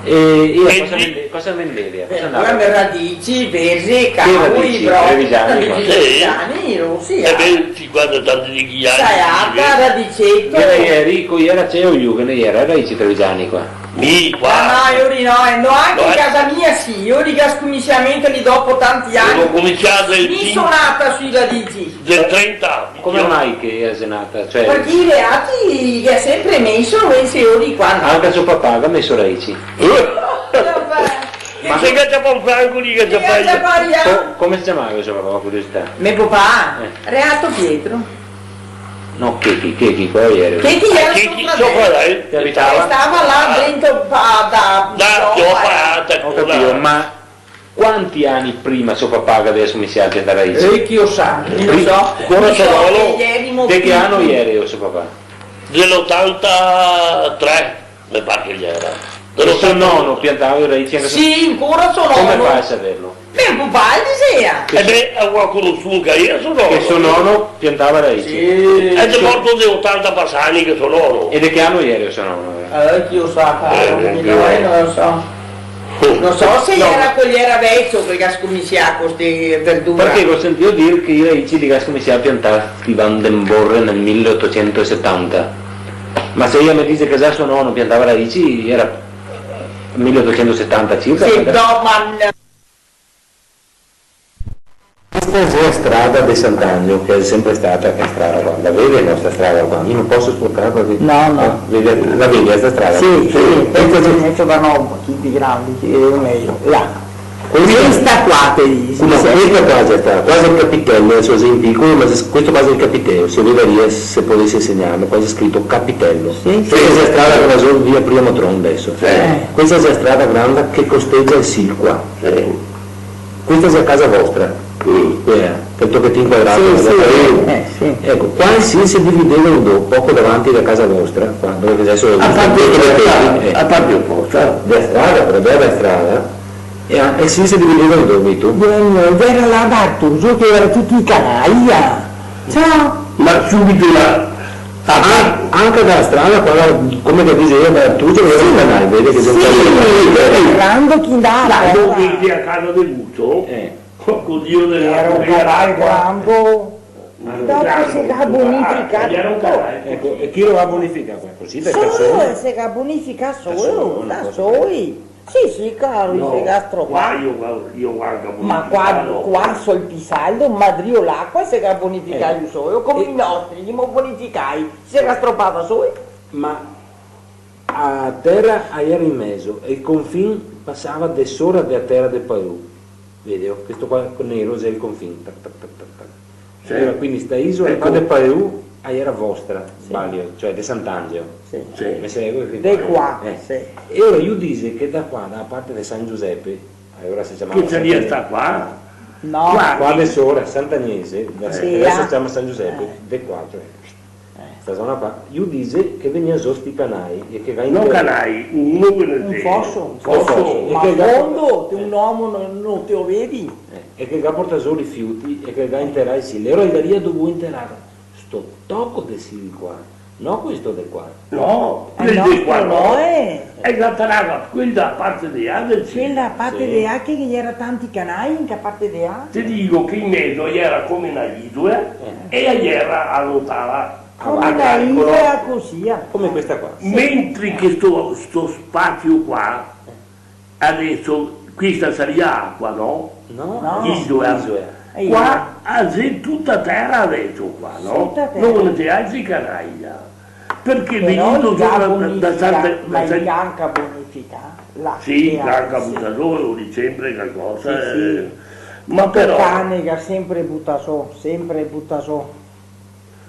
E, e cosa vende-, cosa vendevi? Cosa andava? Verdura, radici, verze, caui, brocoli, trevigiani, qua. Trevigiani, rosi, eh. E beh, ti guarda tanti de chi ani. Salata, radiceto. Ghe ne iera, co iera ceo lu, ghe ne iera radici trevigiani qua. Mi, qua. Ah, no, ieri no, eh, no, anca in casa mia sì, ieri che go scominsià lì dopo tanti ani. Go scominsià el... Mi so nata sui radici. Del trenta. Come mai che xe nata? Cioè... Parché i reati i ga senpre meso, e se ieri qua no. Anca so papà ga meso radici. Eh? Vabbè. Ma se ga ciapà un franco lì, che... Che ga ciapà, eh? Co-, come se ciamava so papà, par curiosità? Me papà? Eh. Reato Pietro. No, Chechi, Chechi, qual iera? Chechi iera so fradel. Che abitava? Che stava là dentro, pa-, da, da, da, da, da, go capìo, ma quanti ani prima so papà che gaveva scominsià a piantar radici? Eh, chi lo sa, mi no so. Ancora so nono? De che ano iera so papà? Del otantatré. Me par che iera. E so nono piantava i radici anca so... Sì, ancora so nono. Come fa a saverlo? Me papà el disea. Eh beh, lo go conosuo anca mi, so nono. Che so nono piantava radici. Sì. El xe morto de otanta pasani che so nono. E de che ano iera so nono? Eh, chi lo sa, caro, eh, mi no, eh, no lo so. No so se iera, quel iera vecio che ga scominsià co ste verdure. Parché go sentìo dir che i radici li ga scominsià a piantar Ivan Dembor nel mile otosentosetanta. Ma se ela me dixe che già so nono piantava radici, iera mile otosentosetanta circa, sì, parché... No, ma... Questa xe la strada de Sant'Agno, che xe senpre stata sta strada qua. La vede la nostra strada qua? Mi no poso sporcar parché... No, no. Eh, vede, la vede sta strada? Sì, sì, sì. Questa xe... Invese va no, chi pi grandi, chi vede mejo. Là. Questa... Questa qua te disi, no, sì. Questa qua xe stata, qua xe el capitelo, deso xe in picolo, ma xe, questo qua xe el capitelo, se vedaria se podesi segnarlo, qua xe scrito capitelo. Sì, sì. Questa xe la strada che va su via Priamo Tron deso. Sì. Eh. Questa xe la strada granda che costegia el Sil qua. Sì. Questa xe la casa vostra. Mm. Quela, quel tochetin quadrato. Sì, là sì, da... Eh, sì. Eco, qua el Sil se divideva in do, poco davanti da casa vostra, qua, dove che deso... A parte, eh, a parte un po', ciao. De strada, par via de strada, e a-, e sì, se divideva in do, mi, tu. Iera là da Artuso, che iera tuti i canai, eh. Ciao. Ma subito là. Ah, anca da strada, qua, come che dixeva, da Artuso, iera un canal, vedi che xe un canal. Sì, grando che ndava. Là dove che a casa de Guto, eh, co Dio de la... Iera un canal grando. Dopo se ga bonificà tuto. Eco, e chi lo ga bonificà qua? Cusì, da persone? Solo, se ga bonificà solo, da soli. Sì, sì, caro, no, se ga stropà. Qua io, io vardo... Ma qua, qua sul Pisaldo, ma drio l'acua se ga bonificà lu solo, come i nostri, i mo bonificai, se ga stropà da soli. Ma a tera a iera in mezo e el confin pasava de sora de a tera de Paru. Vedeo? Questo qua nero xe el confin. Tac, tac, tac, tac, tac. Sì. Alora, quindi sta isola qua de Paru a iera vostra, sbalio, cioè de Sant'Angelo. Sì. Sì. Me segue? De qua, sì. E ora lu dixe che da qua, da parte de San Giusepe, alora se ciamava... Che saria sta qua? No. Qua, qua de sora, Sant'Agnese, sì, deso se ciama San Giusepe, eh, de qua, cioè, eh, sta zona qua, lu dixe che vegnea zo sti canai e che ga... No inter- canai, uno che ne... Un foso. Un foso. Foso. Ma che ga... fondo, te un omo no, no te lo vedi. Eh, e che ga portà zo rifiuti e che ga interai, sì, lori i daria dove interar. Sto toco de sili qua, no questo de qua. No, eh, quel de qua no, eh. E la tarava, quel da parte de là del... Quel da parte de là che ghe gera tanti canai in che parte de là. Te digo che in mezo gera come na isola, eh, e la gera alotava. Come na isola cusì, eh. Come questa qua. Mentre che sto, sto spazio qua, adeso, questa saria acua, no? No. No. Isola. Isola. Eh, qua, isola. Ah, xe tuta tera adeso qua, no? Tuta tera. No, no ghe xe altri canai là. Parché... Però vegnendo i ga sora da, da bonificà, Santa, ma da San- i ga anca bonificà, là, sì, eh, i ga anca butà zo, de sempre calcosa, sì, sì, eh. Ma però... Totane che ga sempre butà zo, sempre butà zo.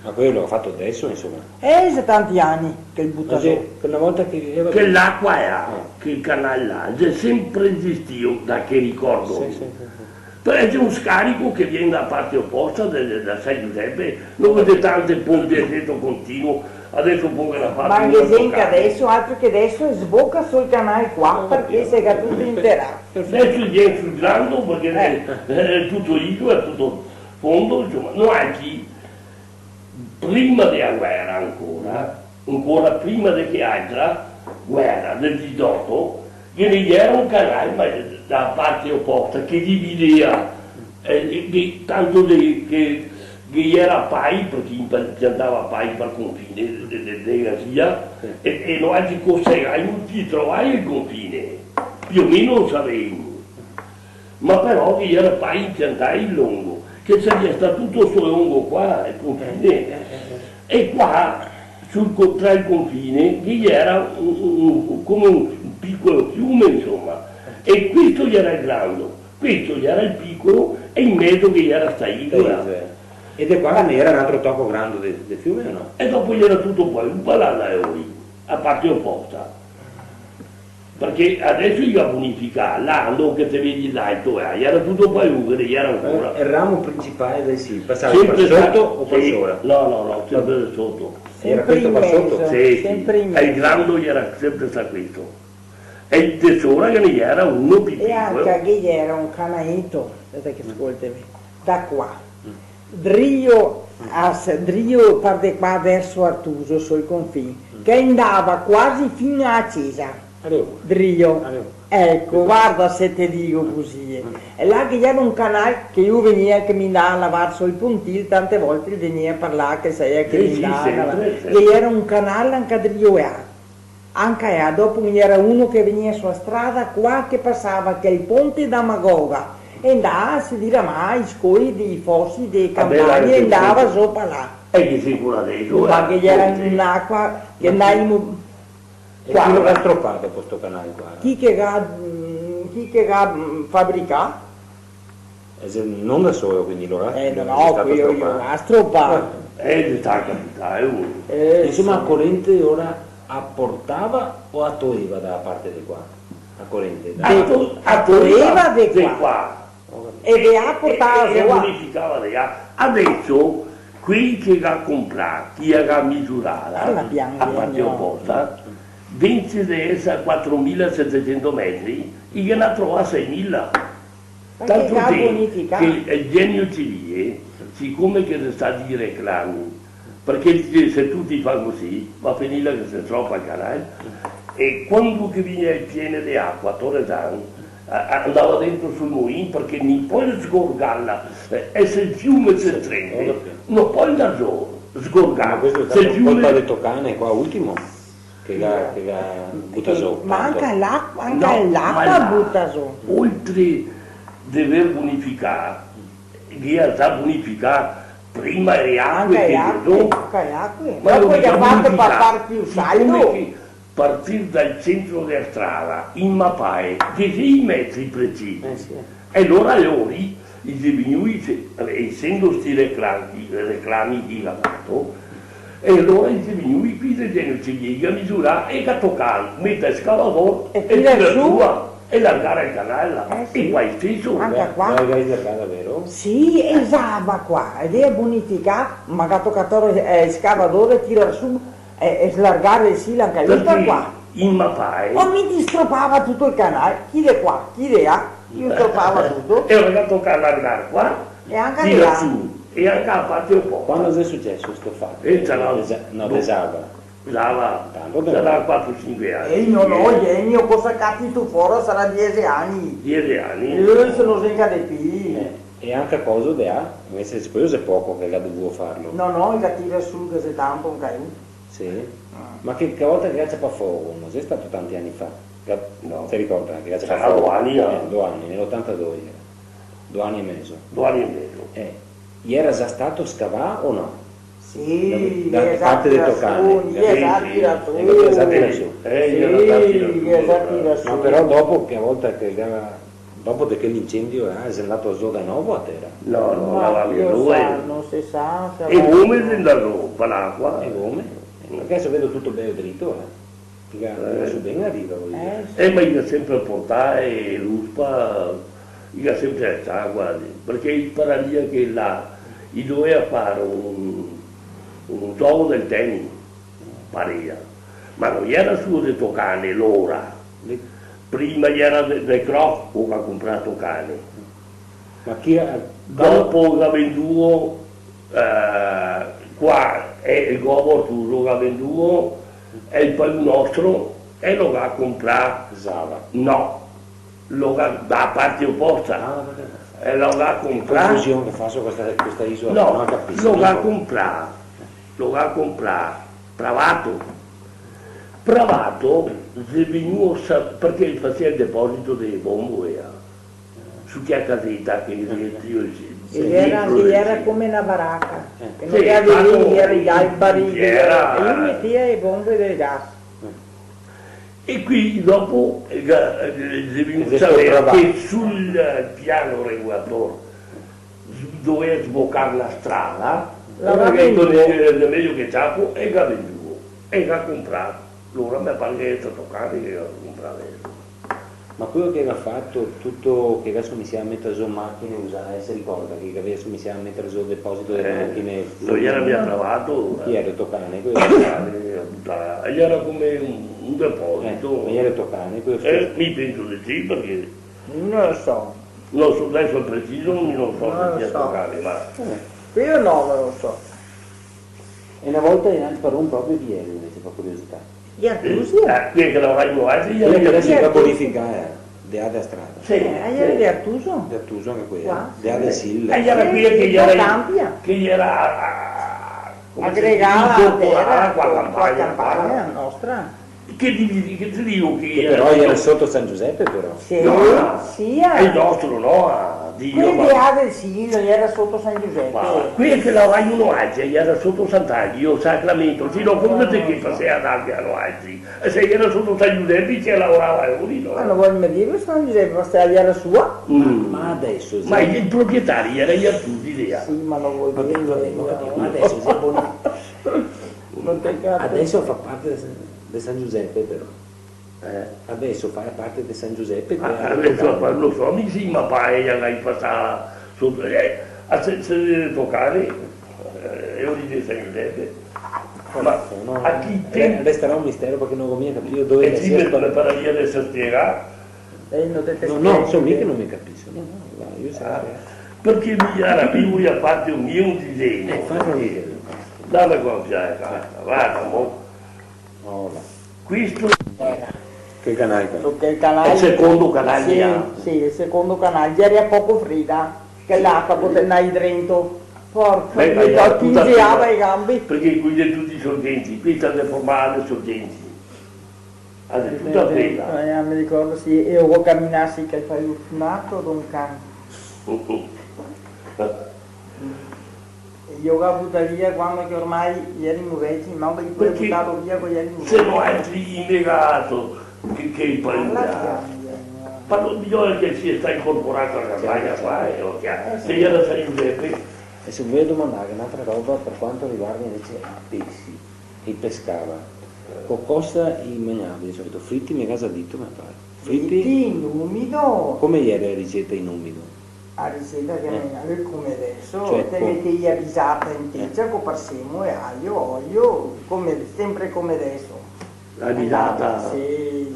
Ma quelo lo ga fato deso, insoma? Eh, xe tanti ani che el buta zo. Ma sì, che na volta che ghe gera... Che l'acua gera, eh, che el canal là, xe sempre esistìo, da che ricordo mi. Sì, sì, sì, sì. Però xe un scarico che vien da parte oposta de, de, da San Giusepe, dove xe tante ponpe a efeto continuo, adeso po che la fa... Ma anca se anca deso, altro che deso, sboca sul canal qua, parché se ga tuto interà. Perfeto. Deso vien sul grando, parché, eh, xe, xe tuto isola, xe tuto fondo, insoma, no, anca prima dea guera ancora, ancora prima de che altra guera, del dixoto, che ghe gera un canal, ma da parte oposta, che dividea, eh, che tanto de, che, che gera pai, parché i impa-, piantava pai par confine de, de, de, de Gasia, sì, e, e noaltri co se, no i trovai el confine, più o meno lo savevimo. Ma però che gera pai impiantai in longo, che saria stà tuto sto longo qua, el confine. Eh, eh, eh, eh. E qua, sul co-, tra el confine, che gera un, un, un, come un picolo fiume, insoma. E questo gera el grando, questo gera el picolo, e in mezo che gera sta isola. Sì, sì. E de qua ghe gera un altro toco grando de, de fiume o no? E dopo gera tuto qua, un palà da lori, a parte oposta. Parché adeso i ga bonificà, là, no, che te vedi là, e te vedi, gera tuto palude, gera ancora. Eh, el ramo principale del Sil, pasava par soto o par sora? Sempre sta-, sì. No, no, no, sempre soto. Gera questo par soto? Sempre in mezo, sì, sì. Sempre in mezo. E el grando gera sempre sta questo. E de sora che ghe ne gera uno pì picolo. E anca che gera un canaeto, speta che scolteme, da qua. Drio, a s-, drio par de qua verso Artuso, sul confin, che ndava quasi fin a cesa. Alora. Drio. Alora. Eco, varda se te digo cusì, eh. E là che gera un canal che lu vegnea che mi ndava a lavar sul pontil, tante volte vegnea par là che saea che mi ndava a lavar. Sì, sì, sempre, sempre. Che gera un canal anca drio, eh. Anca, eh, dopo ghe gera uno che vegnea su a strada qua che pasava, che el ponte da Magoga, e ndava, se dirama, i scoi dei fosi, dee canpagne, e ndava zo par là. E che xe quela deso, eh? Ma che gera un'acua che ndavimo... E chi lo ga stropà sto canal qua? Chi che ga, mm, chi che ga, mm, fabricà? E xe, no da solo, quindi, alora, eh, no, no, xe stà stropà. Queo lo ga stropà. Eh, xe stà capità, eh, uno. Eh, insoma, sì. A corente alora a portava o a toeva da parte de qua? A corente, da... A to-, a toeva de qua. De qua. Ho capito. E de là a portava de là. E, e bonificava de là. Adeso, quei che ga comprà, chi che ga misurà, a parte oposta, invese de eser quatromila e setesento metri, i ghe n'à trovà seimila. Parché... Tanto ga bonificà. Che, che el genio civile, sicome che xe stà dei reclami, parché dixe, se tuti fa cusì, va a finir che se stropa el canal. E quando che vegnea el pieno de acua, Toresan, a-, a-, ndava dentro sul moin, parché no pol sgorgarla, eh, e se el fiume se strende, no pol ndar zo, sgorgar. Ma questo xe stà colpa de sto cane qua ultimo? Che ga, che ga butà zo tanto. Ma anca l'acua, anca l'acua buta zo. No, ma là, oltre de aver bonificà, che ga za bonificà prima le acque che le acque, dopo. Anca le acque. Ma dopo le ga fato par far pì saldo. Sicome che partir dal centro dea strada, in mapae, disei metri precisi. Eh, sì. E alora lori i xe vegnui, se-, esendo sti reclami, reclami che i ga fato, e alora i xe vegnui qui del genio civile, i ga misurà e i ga tocà, meta el scavador e tirar su. E largare el canal, eh, sì, e qua steso. Anca qua. Lo, lo gavì largà, vero? Sì, e Zava qua, e vea bonificà, ma ga tocà, eh, scavador, tirar su, e, e slargare el sil anca lu par qua. Parché i me papai... O mi stropava tuto el canal, chi de qua, chi de là, mi stropava tuto. E alora toca largar qua, e anca de là, tirar su, e anca a parte un po'. Quando xe suceso sto fato? Eh, sarà... De Za-, no, de Zava. Sarà, tanto sarà quatro, sinque ani. Eh, no, no, eh. Genio, cosa cati tu fora, sarà diese ani. Diese ani? Eh, se no xe anca de pì. Eh, e anca coso de là, invese, queo xe poco che ga dovuo farlo. No, no, el ga tirà su, che xe tanto, anca lu. Sì? Ah. Ma che, che volta che ga ciapà fogo, no xe stà tanti ani fa? Che, no. Te ricordi che ga ciapà fogo? Sarà do ani, eh. Eh, do ani, nel otantadue iera. Do ani e mezo. Do ani e mezo. Eh, iera za stà scavà o no? Sì, da, da parte de to cane. Sì, sì. Iera za tirà su. Iera za tirà su. Eh, iera za tirà su. Sì, iera za tirà su. Ma però dopo che volta che ga, dopo de quel incendio, eh, xe ndà zo de novo a tera? No, no, no, no se sa, no se sa. E come xe ndà zo? Par l'acua. E come? Parché deso vedo tuto bel drito, eh. Diga, eh, no so ben, digo, vojo dire. Eh, sì. Eh, ma i ga senpre portà, e l'uspa, i ga senpre alzà, varda, parché i parea che là i dovea far un, un zogo del tenis, parea. Ma no iera solo de tocane, lora. Prima iera de, de Croc, che ga conprà tocane. Ma chi ga... Dopo ga venduo, eh, qua, eh, el gobo Artuso ga venduo, e el paron nostro, e lo ga conprà. Zava? No, lo ga, da parte oposta. Ah, va ben. E lo ga conprà. Che confusion che faso co sta, co sta isola, no capiso. No, lo ga conprà, lo ga conprà Pravato. Pravato xe vegnuo, sa-, parché el fasea el deposito de bombe, eh. Su che caseta che, che, che, sì. Che iera, che iera come na baraca, che no iera, iera i albari, iera, e lu metea e bombe del gas. E qui dopo, eh, ga-, eh, se vien a saver che sul piano regolator s-, dovea sbocar na strada, la ga venduo. Parché el Tonino iera mejo che ciapo, e ga venduo, e ga conprà. Lora me par che xe stà tocà che ga conprà deso. Ma queo che ga fato tuto, che ga scominsià a meter zo machine usade, se ricorda che gavea scominsià a meter zo deposito de machine? Eh, no iera mia Pravato, eh. Chi iera, to cane, queo? Eh, iera come un, un deposito. Eh, ma iera to cane, queo? Eh, mi penso de sì, parché... No lo so. No so, deso preciso no lo so se sia to cane, ma... Eh, queo no, no lo so. E na volta iera el paron proprio chi iera, invese, par curiosità? I Artusi? Eh, quei che laoraimo noaltri, i iera... Quei che deso i ga bonificà, eh, de là dea strada. Sì, eh, sì. Iera de Artuso? De Artuso anca quei, eh. Qua? De là del Sil. Eh, iera quei che iera, che iera, ah, come se dise, agregà a tera, incorporà qua, qua, campagna, campagna nostra. Che digo, che te digo che... Che però iera soto San Giusepe, però. Sì, no, no. Sì, eh. El nostro, no, ah, Dio, ma... Quei de là del Sil, iera soto San Giusepe. Ma quei che laoraimo noaltri, iera soto Sant'Agio, Sacramento, sì, no, come te che pasea davanti a noaltri. E se iera soto San Giusepe, i laorava lori, no? Ma no vol mia dir San Giusepe, ma se iera sua. Mm. Ma deso... Ma el proprietario iera i Artusi, là. Sì, ma no vol dir. Va ben, va ben, go capìo, ma deso xe bon. No te capisi. Deso fa parte de San, de San Giusepe, però. Eh? Deso fa parte de San Giusepe, ah, deso, no so, mi sì, ma pa, eh, i ga pasà soto, eh, a se, se tocare, eh, e ora de San Giusepe. Ma no, a chi te... Resterà un mistero parché no go mia capìo dove... E sì, me, me pararia de eser spiegà. Eh, no te, te... No, no, so mi che no me capiso, no, no, va, mi so... Ah, parché mi iera, mi voio farte un mio disegno. Eh, fame un disegno. Dame qua, eh, varda, mo. Ora. Questo iera... Che canal qua? Su quel canal. El secondo canal, sì, eh. Sì, el secondo canal. Iera poco freda, che l'acua potea ndar drento. Porca miseria, tuta freda. Parché quei xe tuti sorgenti, questa xe formada de sorgenti. Ah, xe tuta freda. Eh, me ricordo, sì, e go caminà, sì, che fae el fortunato, don can. E i lo ga butà via quando che ormai ierimo veci, ma i pol butarlo via co ierimo veci. Parché se no altri i me ga dato che, che i... Parla pian, eh. Ma no, bisogna che sia stà incorporà a la campagna qua, eh, ok. Eh, sì. Se iera San Giusepe. E se voio domandare n'altra roba par quanto riguarda invese i pesi, i pescava. Co cosa i magnava de solito? Friti, me ga za dito, me pare. Friti? Friti in umido. Come iera la riceta in umido? La riceta che... Eh. Me, eh, come deso, cioè, te co- metevi la bisata in tecia co parsemo e ajo, ojo, come, sempre come deso. La bisata, sì, eh,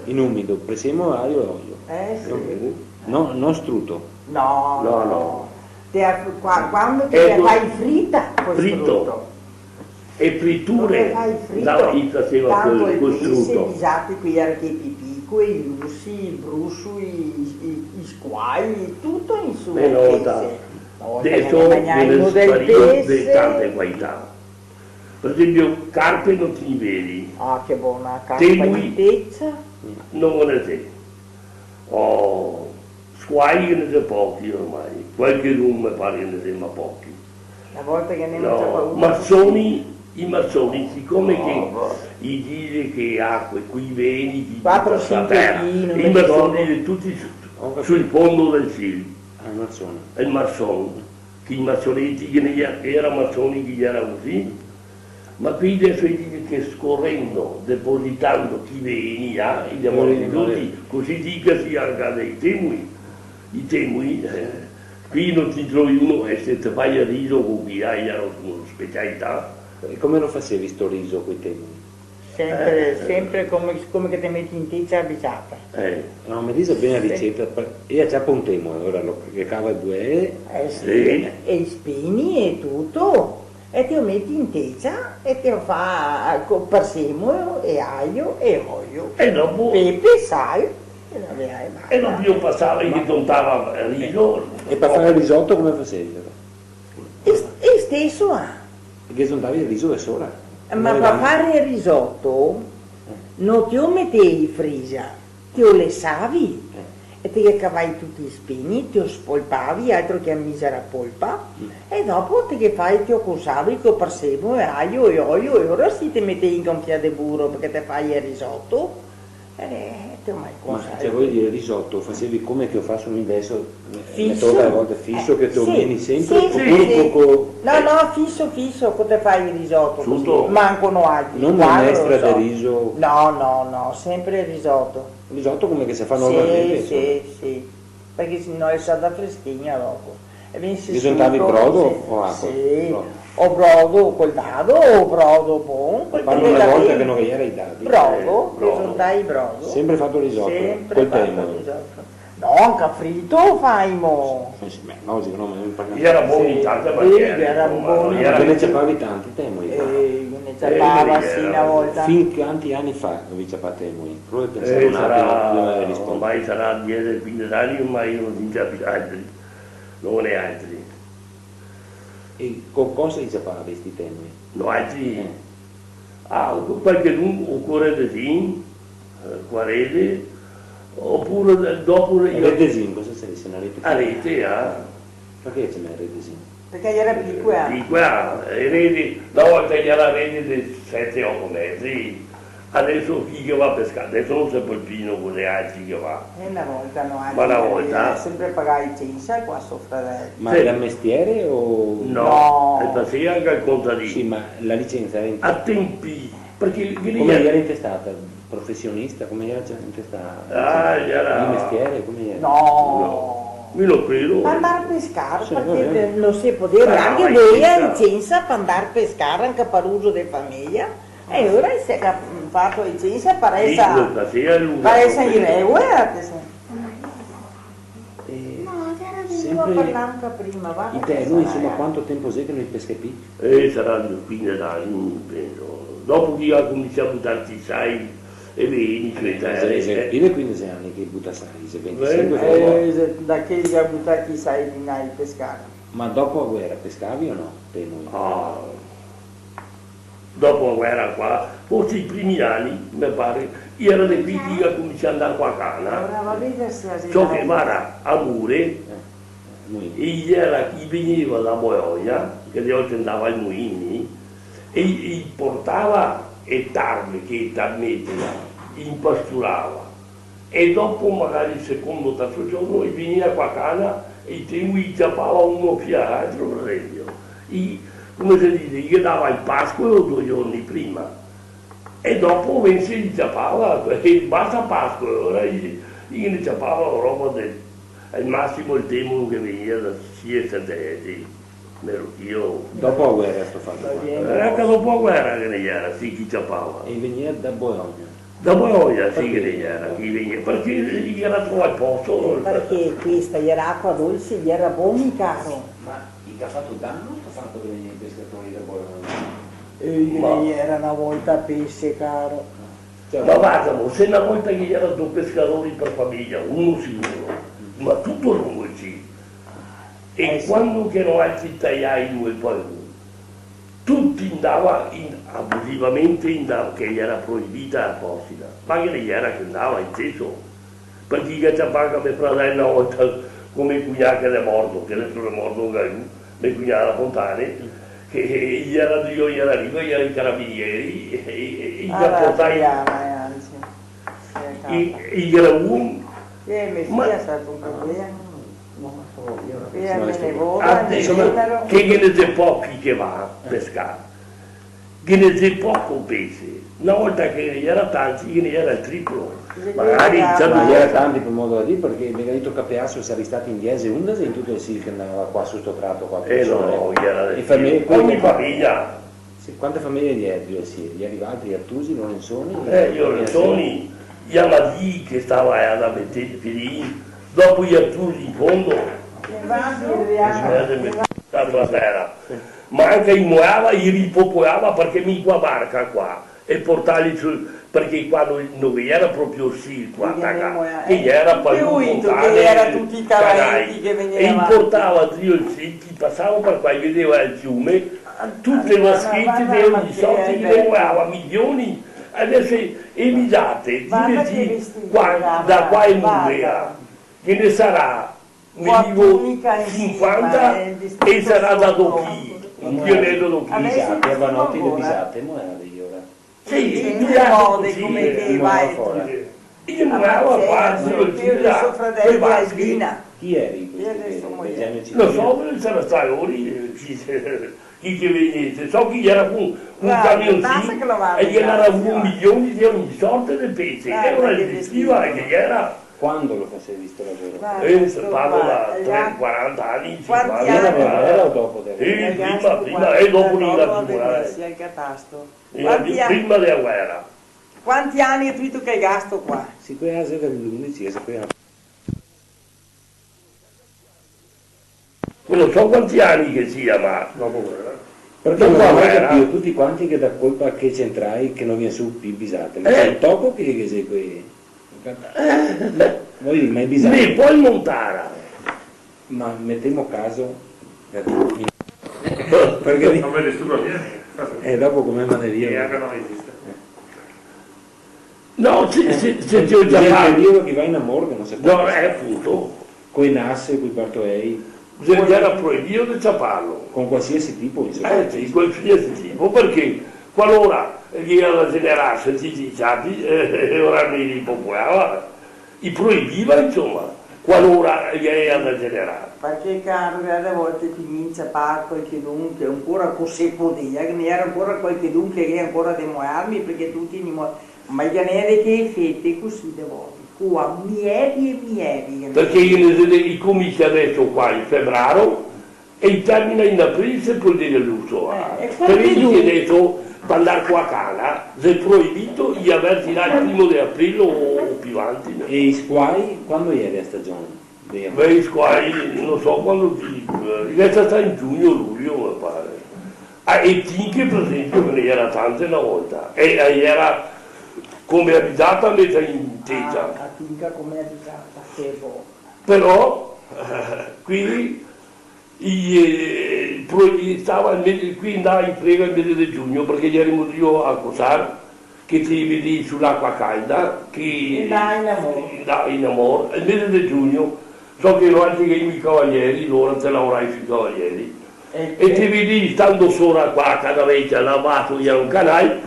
sì. In umido, parsemo, ajo e ojo. Eh, sì. No, no struto. No, no, no. Te la, qua-, quando te la fai frita, col struto. Frito. E friture, no, i faseva col, col struto. Tanto el pese, bisate, quei iera che i pipico, i lusi, i brusu, i, i, i squai, tuto in su el pese. Una volta. Deso ghe ne xe sparìo de tante qualità. Par esenpio, carpe no te ne vedi. Ah, che bona, carpa in tecia. Temui no ghe ne xe. Oh, squai ghe ne xe pochi ormai. Qualchedun me pare ghe ne xe, ma pochi. Na volta che ne... No, marzoni, i marzoni, sicome che i dixe che acue, co i veni, che i buta su la tera, i marzoni tuti su, sul fondo del Sil. Ah, el marzon. El marzon. Che i marzoneti, che ne iera, iera marzoni che iera cusì, ma quei deso i dixe che scorendo, depositando chi veni, ah, i li ga morti tuti, cusì dixe sì anca dei temui, i temui, eh, qui no te ne trovi uno, e se te fai el riso co chi, ah, iera una specialità. E come lo fasevi sto riso coi temui? Sempre, eh, sempre come, come che te meti in tecia la bisata. Eh. No, me dixe ben la riceta, par-, mi ciapo un temo, alora lo, che cava e buee. Eh, sì. Sì. E i spini e tuto, e te lo meti in tecia, e te lo fa co parsemo e ajo e ojo. E dopo? Pepe, sal, e va ben, e basta. E dopo lo pasava, ghe contava el riso. E par far el risoto come fasevi? E, e steso, ah. Ghe zontavi el riso de sora. Ma par far el risoto, no te lo metevi in frisa, te lo lesavi, eh, e te ghe cavavi tuti i spini, te lo spolpavi, altro che la misera polpa, mm, e dopo te ghe fai, te lo cosavi co parsemo e ajo e ojo, e ora sì te metevi anca un fià de buro, parché te fai el risoto. Eh, te lo mai... Ma, cioè, vojo dire, risoto, fasevi come che lo faso mi deso, me, me toca a volte fiso, che te lo meni sempre, sì, opure co, co... No, no, fiso, fiso, co te fai el risoto cusì, manco noaltri. No minestra de riso? No, no, no, sempre risoto. Risoto come che se fa normalmente, insoma. Sì, sì, sì, parché se no el sa da freschegna dopo. E vien... Ghe zontavi brodo o acua? Sì. Brodo. O brodo col dado o brodo bon, quel che te gavevi. Ma parlo de na volta che no ghe iera i dadi. Brodo, eh, brodo. Ghe zontavi brodo. Sempre fato risoto, col temo. Sempre fato risoto. No, anca frito lo faimo. Sì, sì, beh, no, sì, no, ma mi parlo... Iera bon in tante maniere, insoma, bon. Iera... Ghe ne ciapavi tanti temui? Eh, ghe ne ciapava, sì, na volta. Fin quanti ani fa che gavì ciapà temui? Provi a pensar un atimo prima de risponder. Eh, sarà, ormai sarà diese, quindese ani, ormai no ghe ne ciapo altri. No ghe ne altri. E co cosa i ciapavi sti temui? Noaltri? Eh. Ah, co qualchedun, o co redesin, eh, co a rede, opure dopo... E redesin, cosa sarìa na rede? A rede, ah. Parché se ciama redesin? Parché iera picola. Picola, e rede, na volta iera rede de sete, oto metri. Deso chi che va a pescar? Deso no se pol pì, no, co le alci che va. E na volta no, ma na volta sempre pagà licensa qua, so fradel. Ma iera mestiere o... No, no. E faseva anca el contadin. Sì, ma la licensa iera in... A tempi, parché... Come iera intestà? Profesionista, come iera intestà? Ah, iera... Di mestiere, come iera? No. No, mi no credo. Par andar a pescar, sì, parché no se podeva, anca de la licensa par andar a pescar, anca par uso de fameja. E ora se ga fato licensa, parese, parese i regole, eh, che se... Eh, no, iera vegnua a parlar anca prima, va, i te-, no, insoma, quanto tempo xe che no i pesca pì? Eh, sarà quindese ani, penso. Dopo che i ga cominsià a butar i sai, e veni, eh, xe, xe pì de quindese ani che i buta sai, xe ventisinque che... Eh, xe, da che i ga butà i sai, finì a pescar. Ma dopo la guera pescavi o no? Te no? Ah. Dopo la guera qua, forse i primi ani, me pare, iera de quei che i ga cominsià a andar co la cana. Ora va a vedar se la... Ciò che, varda, a Mure, eh, i iera, i vegneva da Bologna, che de volte andava ai mulini, e i, i portava le tarme, che le tarmete, i pasturava. E dopo magari el secondo, terso giorno, i vegneva co la cana e i te-, i ciapava uno fià l'altro, par esenpio. I, come se dixe, i ghe dava el pascolo do giorni prima. E dopo invese i ciapava, e basta Pasqua, alora i, i ne ciapava roba de, al masimo el demon che vegnea da Sicilia, Santa Ete, me lo dio. Dopo la guera sto fato qua. Era anca dopo la guera che ne era, sì, che i ciapava. E vegnea da Bologna. Da Bologna, sì, che ne era, che i vegnea, parché i era trovà el posto. Eh, parché questa era acqua dolce, era bon, caro. Ma i ga fato dano sto fato che vegnea i pescatori da Bologna? Eh, ma i era na volta pese, caro. Cioè, ma varda, mo, se na volta che i era do pescatori par fameja, uno sicuro, ma tuto lungo el Sil. E quando che noaltri taiaimo el paron, tuti ndava in, abusivamente ndava, che i era proibita la cosina, ma che i era che ndava inteso. Parché i ga ciapà anca me fradel na volta co me cugnà che l'è morto, che deso l'è morto anca lu, me cugnà da Fontane, che, che i era drio, i era lì, i era i carabinieri, e, e, e i ga portà i, i, i gravoni. Eh, me fia sa con che quea. No, no so io. Quea me ne vola, ah, insoma, che ghe ne xe pochi che va a pescar. Ghe ne xe poco pese. Na volta che ghe ne era tanti, ghe ne era el triplo. Magari, ma ghe ne era tanti, par modo da dir, parché me ga dito che a Peaso sarì stati in diese, undese in tuto el Sil che ndava qua su sto trato qua. Eh, no, no, ghe ne era de pì. Ogni fameja. Sì, quante fameje ghe ne era, sì? Ghe ne era altri, Artusi, Lorenzoni? Eh, i Lorenzoni, i Amadì che stava, eh, da Betel-, Filin, dopo i Artusi in fondo. Eh, la terra. Ma anca i moava, i ripopoava, parché mi qua barca qua, e portarli su, parché qua no, no ghe era proprio el Sil qua, che ghe era par Fontane, che ghe era tuti i canai, che vegnea avanti. E i portava drio el Sil, i pasava par qua, i vedeva el fiume, tute vaschete de ogni sorta, che ghe ne moava milioni. Deso, e mi date, dime ti, qua, da qua in Murmea, che ne sarà, me digo, sinquanta, e sarà da do chi, un pioneiro do chi. Bisate, a Vanotti le bisate, mo era de ora. Sì, sì, in che modo, come che va fora? Io non avevo quasi, io so fratello di Albina. Chi eri questi? Io adesso che, Benjamin Ciccio? Lo so, sarà stati loro, eh, chi, chi che venisse. So che era un, un camioncino e gli era un milione di ogni sorta di pezzi. E ora gli scriva che era. Quando lo facevi sto lavoro? Eh, parlo da trenta, quaranta anni, cinquanta. Prima della guerra o dopo della guerra? Sì, prima, prima, e dopo la guerra. Sì, al catasto. Prima della guerra. Quanti ani te ga dito che te ga sto qua? Sì, quea xe de l'undici, e xe quea. No so quanti ani che sia, ma dopo guera. Parché no go capìo, tuti quanti che dà colpa che centrai che no vien su pì bisate, ma xe un toco che, che xe quei. Voi, ma i bisate. Mi pol montare. Ma metemo caso, parché... No me disturba mia. Eh, dopo come manderia? E anca no esiste. No, se, se, se te lo... Nel periodo che va in amor, no se pol. No, eh, apunto. Coi nase, coi partoei. Gera proibìo de ciaparlo. Con qualsiasi tipo, insoma. Eh, sì, qualsiasi tipo, parché qualora ghe gera da generarse, ti, ti ciapi, eh, e ora mi li popolava. I proibiva, insoma, qualora i gera da generar. Parché, caro, a volte i comincia par qualchedun che ancora co se podea, che ghe n'era ancora qualchedun che gera ancora de moarmi, parché tuti i mo-, ma i ghe n'era che fete cusì de volte, qua, mievi e mievi. Parché i ghe ne xe de, i comincia deso qua in febraro, e i termina in aprile, se pol dir luso, eh. Eh, e qualchedun... Parché deso, par ndar co a cana, xe proibìo, i averzi là el primo de aprile o, o pì vanti, no? E i squai, quando iera a stagion? Beh, i squai, no so quando ti, eh, i resta sta in giugno, luglio, me pare. Ah, e tinche, par esenpio, che ghe ne iera tante na volta. E, e iera come a bisata mesa in tesa. Ah, a tinca come a bisata, che bo. Però, eh, quindi, i, eh, pro-, i stava el mese, quindi ndava in frega el mese de giugno, parché gerimo drio a cosar, che te vedei su l'acqua calda, che ndava in amor. Ndava in amor, el mese de giugno, so che noaltri che i cavalieri, lora te lavorai sui cavalieri, e te vedei stando sora qua, a Cadavecia, là baso, iera un canal,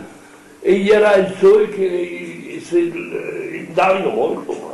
e iera el sol che, eh, se, eh, ndava in amor, insoma.